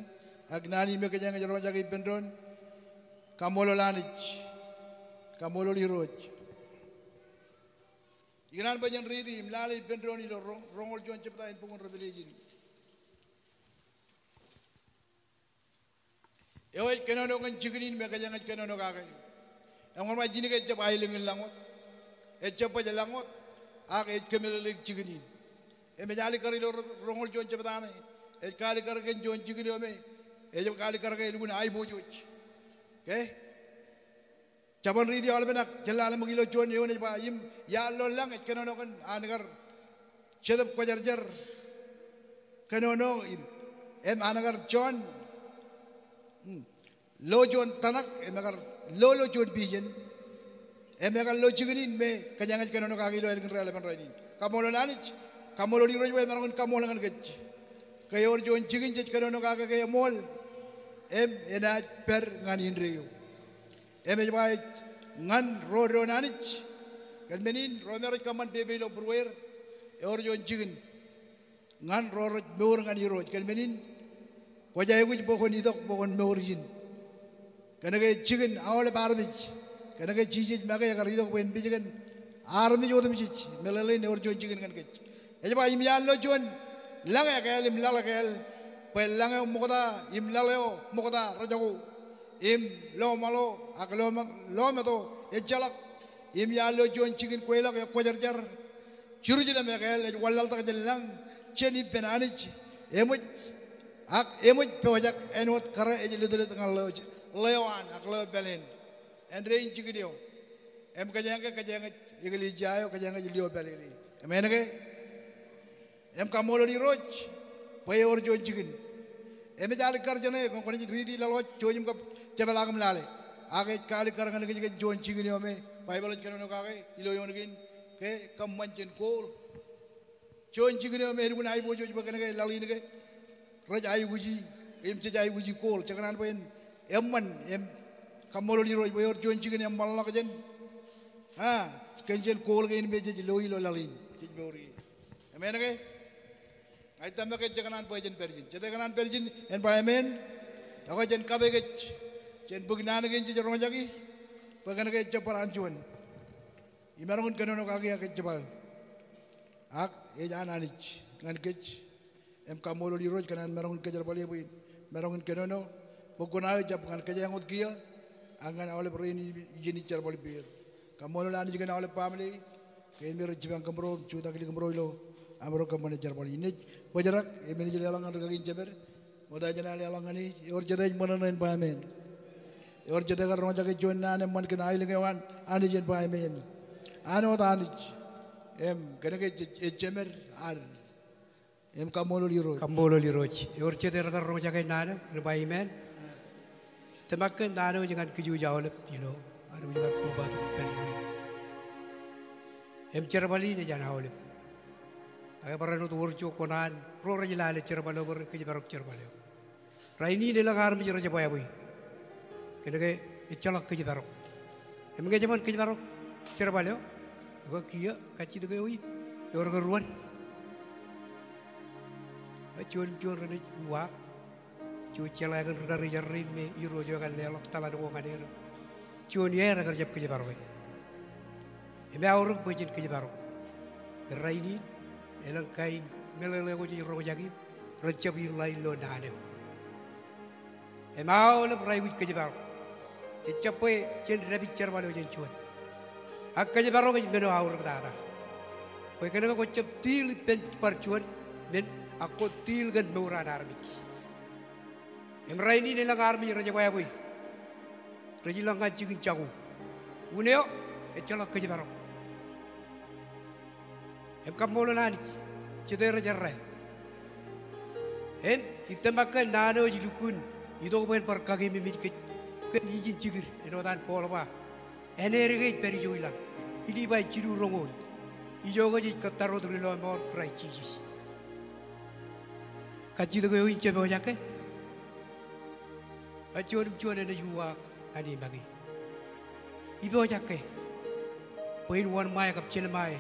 ak naan in me kōjeañ ej roñjake ippān doon. Kaṃṃoolol Anij. Kaṃṃoolol Irooj. Ikōṇaan bwe jen riiti im lale ippān doon ilo roñ-, roñoul juon jebta in bok in Revelation. Eo ej kōnono kōn jikin in me kōjeañ ej kōnono kake. Eñoul ṃae jidik ejjab aelōñ in lañ wōt. Ejjab baj lañ wōt. Ak ej kōmeḷeḷeik jikin in. Im ej alikkar ilo ro-, roñoul juon jebta ṇe. Ej kaalikkar kōn juon jikin eo me. Ejjab kaalikkar ke elukkuun aiboojoj. Okay? Jabōn riiti aolepen ak jen lale ṃōk ilo juon eoon ej ba im iar lo lañ ej kōnono kōn an kar Jetōb Kwōjarjar kōnono im, im an kar juon, hmm, lo juon tanak im ekar lo lo juon vision. Im ekar lo jikin in me kōjeañ ej kōnono kake ilo ālikin raelepen rainin. Kaṃṃoolol Anij, kaṃṃoolol Irooj bwe emaroñ in kaṃṃool ñan kōj. Ke ewōr juon jikin jej kōnono kake ke eṃool im enaaj pād ñan indeeo. Im ej ba ej ñan ro doon Anij. Kōn men in ro me rej kōṃṃan pepe ilo būrueir, ewōr juon jikin ñan ro rej mour ñan Irooj. Kōn men in kwōj aikuj bwe kwōn itok bwe kwōn mour ijin. Kōnke jikin aolep armej. Kōnke Jisōs make ekar itok bwe en pej kōn armej otemjej. Meḷeḷein ewōr juon jikin ñan kōj. Ej ba im iar lo juon lañ ekāāl im laḷ ekāāl, bwe lañ eo ṃokta im laḷ eo ṃokta rejako, im lọmaḷo ak lọma-, lọmeto ejjeḷọk, im iar lo juon jikin kweilọk ekwōjarjar. Jerusalem ekāāl ej wanlaḷtak jān lañ, jān ippān Anij, eṃōj, ak eṃōj pojak āinwōt kōrā ej lōtlōt ñan ḷeo, ḷeo an ak ḷeo pāleen. Āindein jikin eo. Im kōjeañ ke, kōjeañ ej eklejia eo, kōjeañ ej lio pāleen e. Amen ke? Im kaṃṃoolol Irooj bwe ewōr juon jikin. Im ej alikkar jāne, kwōn, kwōnaaj riiti laḷ wōj, jouj im kab jepḷaak im lale. Ak ej kaalikkar ñan kōj kōn juon jikin eo me Baibōḷ ej kōnono kake ilo eoon kein ke kōṃṃan jān gold. Juon jikin eo me elukkuun aiboojoj bwe kōnke laḷ in ke rej aikuji, im jej aikuji gold. Jekōṇaan bwe en eṃṃan, im kaṃṃoolol Irooj bwe ewōr juon jikin eṃṃanḷọk jān, a, kōn jān gold kein me jej lo ilo laḷ in, jej mour ie. Amen ke? Ña ij tōmak ke jekōṇaan bwe jen pād ijin. Jete kōṇaan pād ijin, en ba amen. Ekwe jen kate kōj jān bōk naan kein jej roñjaki, bwe kōnke ejjab bar an juon. Imaroñ in kōnono kaki ak ejjab aō. Ak ej an Anij ñan kōj. Im kaṃṃoolol Irooj kōn an maroñ in kōjerbale bwe in maroñ in kōnono. Bwe kwōn aō jab ñan kōjeañ wōt kiiō, ak ñan aolep rein ijin ij jerbal ippāer. Kaṃṃoolol Anij kōn aolep baaṃle, kein me rej jipañ kōmro, jutak lik kōmro ilo amro kōṃṃane jerbal in. Ij bōjrak, im ij leḷọk ñan rikaki in jemed, ṃokta jān an leḷọk ñan e, ewōr jete ej ṃōṇōṇō en ba amen. Ewōr jete kar roñjake juon naan eṃṃan kōn aelōñ eo an Anij en ba amen. An wōt Anij. Im kōnke ej, ej jemed ad. Im kaṃṃoolol Irooj. Kaṃṃoolol Irooj. Ewōr jet erkar roñjake naan eo, ren ba amen. Tōmak ke naan eo ej ñan kōj wōj aolep ilo ad wōj ñan kobatok ippān. Im jerbal in ej an aolep. Ak ebar āinwōt wōr ijo kuṇaan ro rej lale jerbal eo bwe ren kōjparok jerbal eo. Rainin elōñ armej rej jebwābwe kōnke ejjeḷọk kōjparok. Im ñe jeban kōjparok jerbal eo, ekwe kiiō kajjitōk eo in ewōr ke ruod. Ak juon im juon renaaj uwaak. Juon jeḷā kōn ri karijer rein me Irooj eo ekar leḷọk taḷan ko ñan er. Juon iaer ekar jab kōjparoke. Im eaorōk bwe jen kōjparok. Rainin elōñ kain meḷeḷe ko jej roñjake im ren jab in ḷain ilo naan eo. Im aolep rej aikuj kōjparok. Ejjab bwe jen dāpij jerbal eo jān juon. Ak kōjparok ej men eo aorōktata. Bwe kōnke kwōjab deal ippān bar juon men, ak kwōj deal kōn mour an armej. Im rainin elōñ armej rej jebwābwe. Rej ilọk ñan jikin jako. Unin eo, ejjeḷọk kōjparok. Im kaṃṃoolol Anij, jete rej errā. Im ij tōmak ke naan eo ej lukkuun itok bwe en bar kakeememej kōj kōn ijin jikid āinwōt an Paul ba. Āne dik ej pād ijo ilañ. Filipai jilu roñoul. Ijo kōj ej kōttar wōt ri lọmọọr Kraist Jisōs. Kajjitōk eo in jab pojak ke. Ak juon im juon enaaj uwaak ñan e make. Ipojak ke bwe in wōnṃae kab jelṃae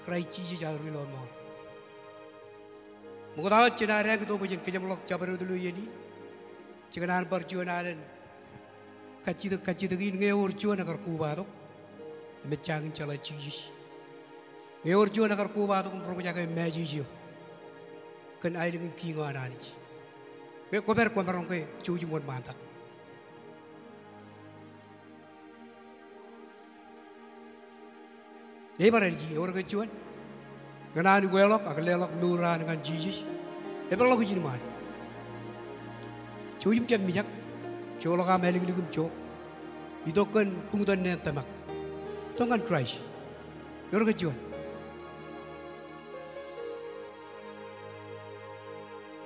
Kraist Jisōs aō ri lọmọọr. Ṃokta wōt jān ad eañ itok bwe jen kōjeṃḷọk jabdewōt ilo iien in, jekōṇaan bar juon alen kajjitōk, kajjitōk in ñe ewōr juon ekar kobatok im ejjañin jeḷā Jisōs. Ñe ewōr juon ekar kobatok im roñjake message eo kōn aelōñ in kiiñ eo an Anij, ke kwōpād kwōmaroñ ke jouj im wōnṃaantak. Ij bar āliji, ewōr ke juon? Ñe enaaj ukeḷọk ak leḷọk mour eo an ñan Jisōs, epeḷḷọk ijin ṃaan. Jouj im jab mijak, joḷọk aṃ āliklik im jok. Itok kōn buñtōn neen tōmak. Itok ñan Kraist. Ewōr ke juon?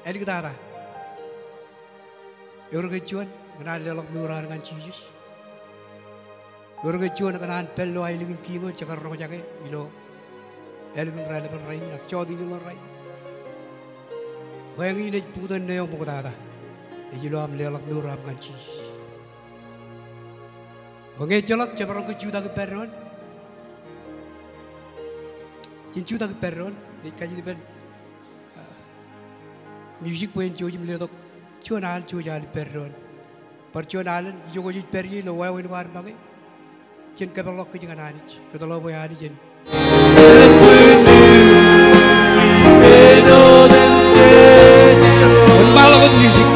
Āliktata. Ewōr ke juon ñe enaaj leḷọk mour eo an ñan Jisōs? Ewōr ke juon ñe enaaj pād ilo aelōñ in kiiñ eo jekar roñjake ilo ālikin raelepen rainin ak jọteen ilo rainin? Bwe eñin ej buñtōn neen eo ṃoktata. Ej ilo aṃ leḷọk mour eo aṃ ñan Jisōs. Bwe ñe ejjeḷọk, jemaroñ ke jutak ippād doon. Jen jutak ippād doon. Ij kajjitōk ippān music bwe en jouj im letok juon al, jouj al ippād doon. Bar juon alen, ijoko jej pād ie ilo wāween ko ad make. Jen kōpeḷḷọk kōj ñan Anij. Kōtḷọk bwe Anij en. Ṃaḷọk wōt music.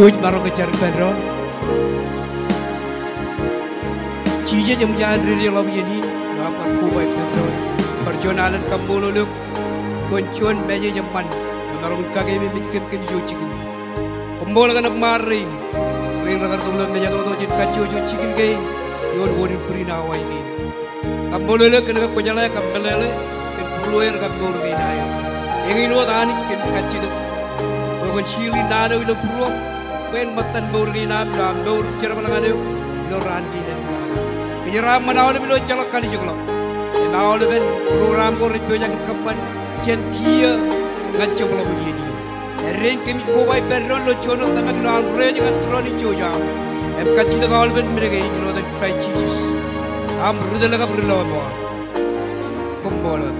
Jouj maroñ ke jar ippān doon. Jisōs, eṃōj an dedeḷọk iien in ilo aṃ kar koba ippān doon. Bar juon alen kaṃṃoolol eok kōn juon message eṃṃan emaroñ in kakeememej kōm kōn ijo jikin. Koṃṃool kōn eṃṃaan rein, rein rekar tok ilo mejatoto jān kajjojo jikin kein ioon wōt in bwidin awa in kein. Kaṃṃoolol eok kōn ke kwōjeḷā kab meḷeḷe kōn būrueir kab mour kein aer. Eñin wōt Anij kōmij kajjitōk bwe kwōn sili naan eo ilo būruō bwe en ṃōttan mour kein am ilo am mour im jerbal ñan eok ilo raan kein āliktata. Kōjeraaṃṃan aolep ilo ejjeḷọk kalijekḷọk. Im aolepen program ko rej pojak in kōṃṃan jān kiiō ñan jeṃḷọkin iien in. Āindein kōmij koba ippād doon ilo juon wōt tōmak ilo am rej ñan tūroon ijoko aṃ. Im kajjitōk aolepen men kein ilo etan Kraist Jisōs, aṃ ri tōl kab ri lọmọọr. Koṃṃool wōt.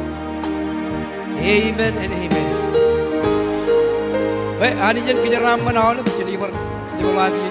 Amen and amen. Bwe Anij en kōjeraaṃṃan aolep jān bar jeḷā ki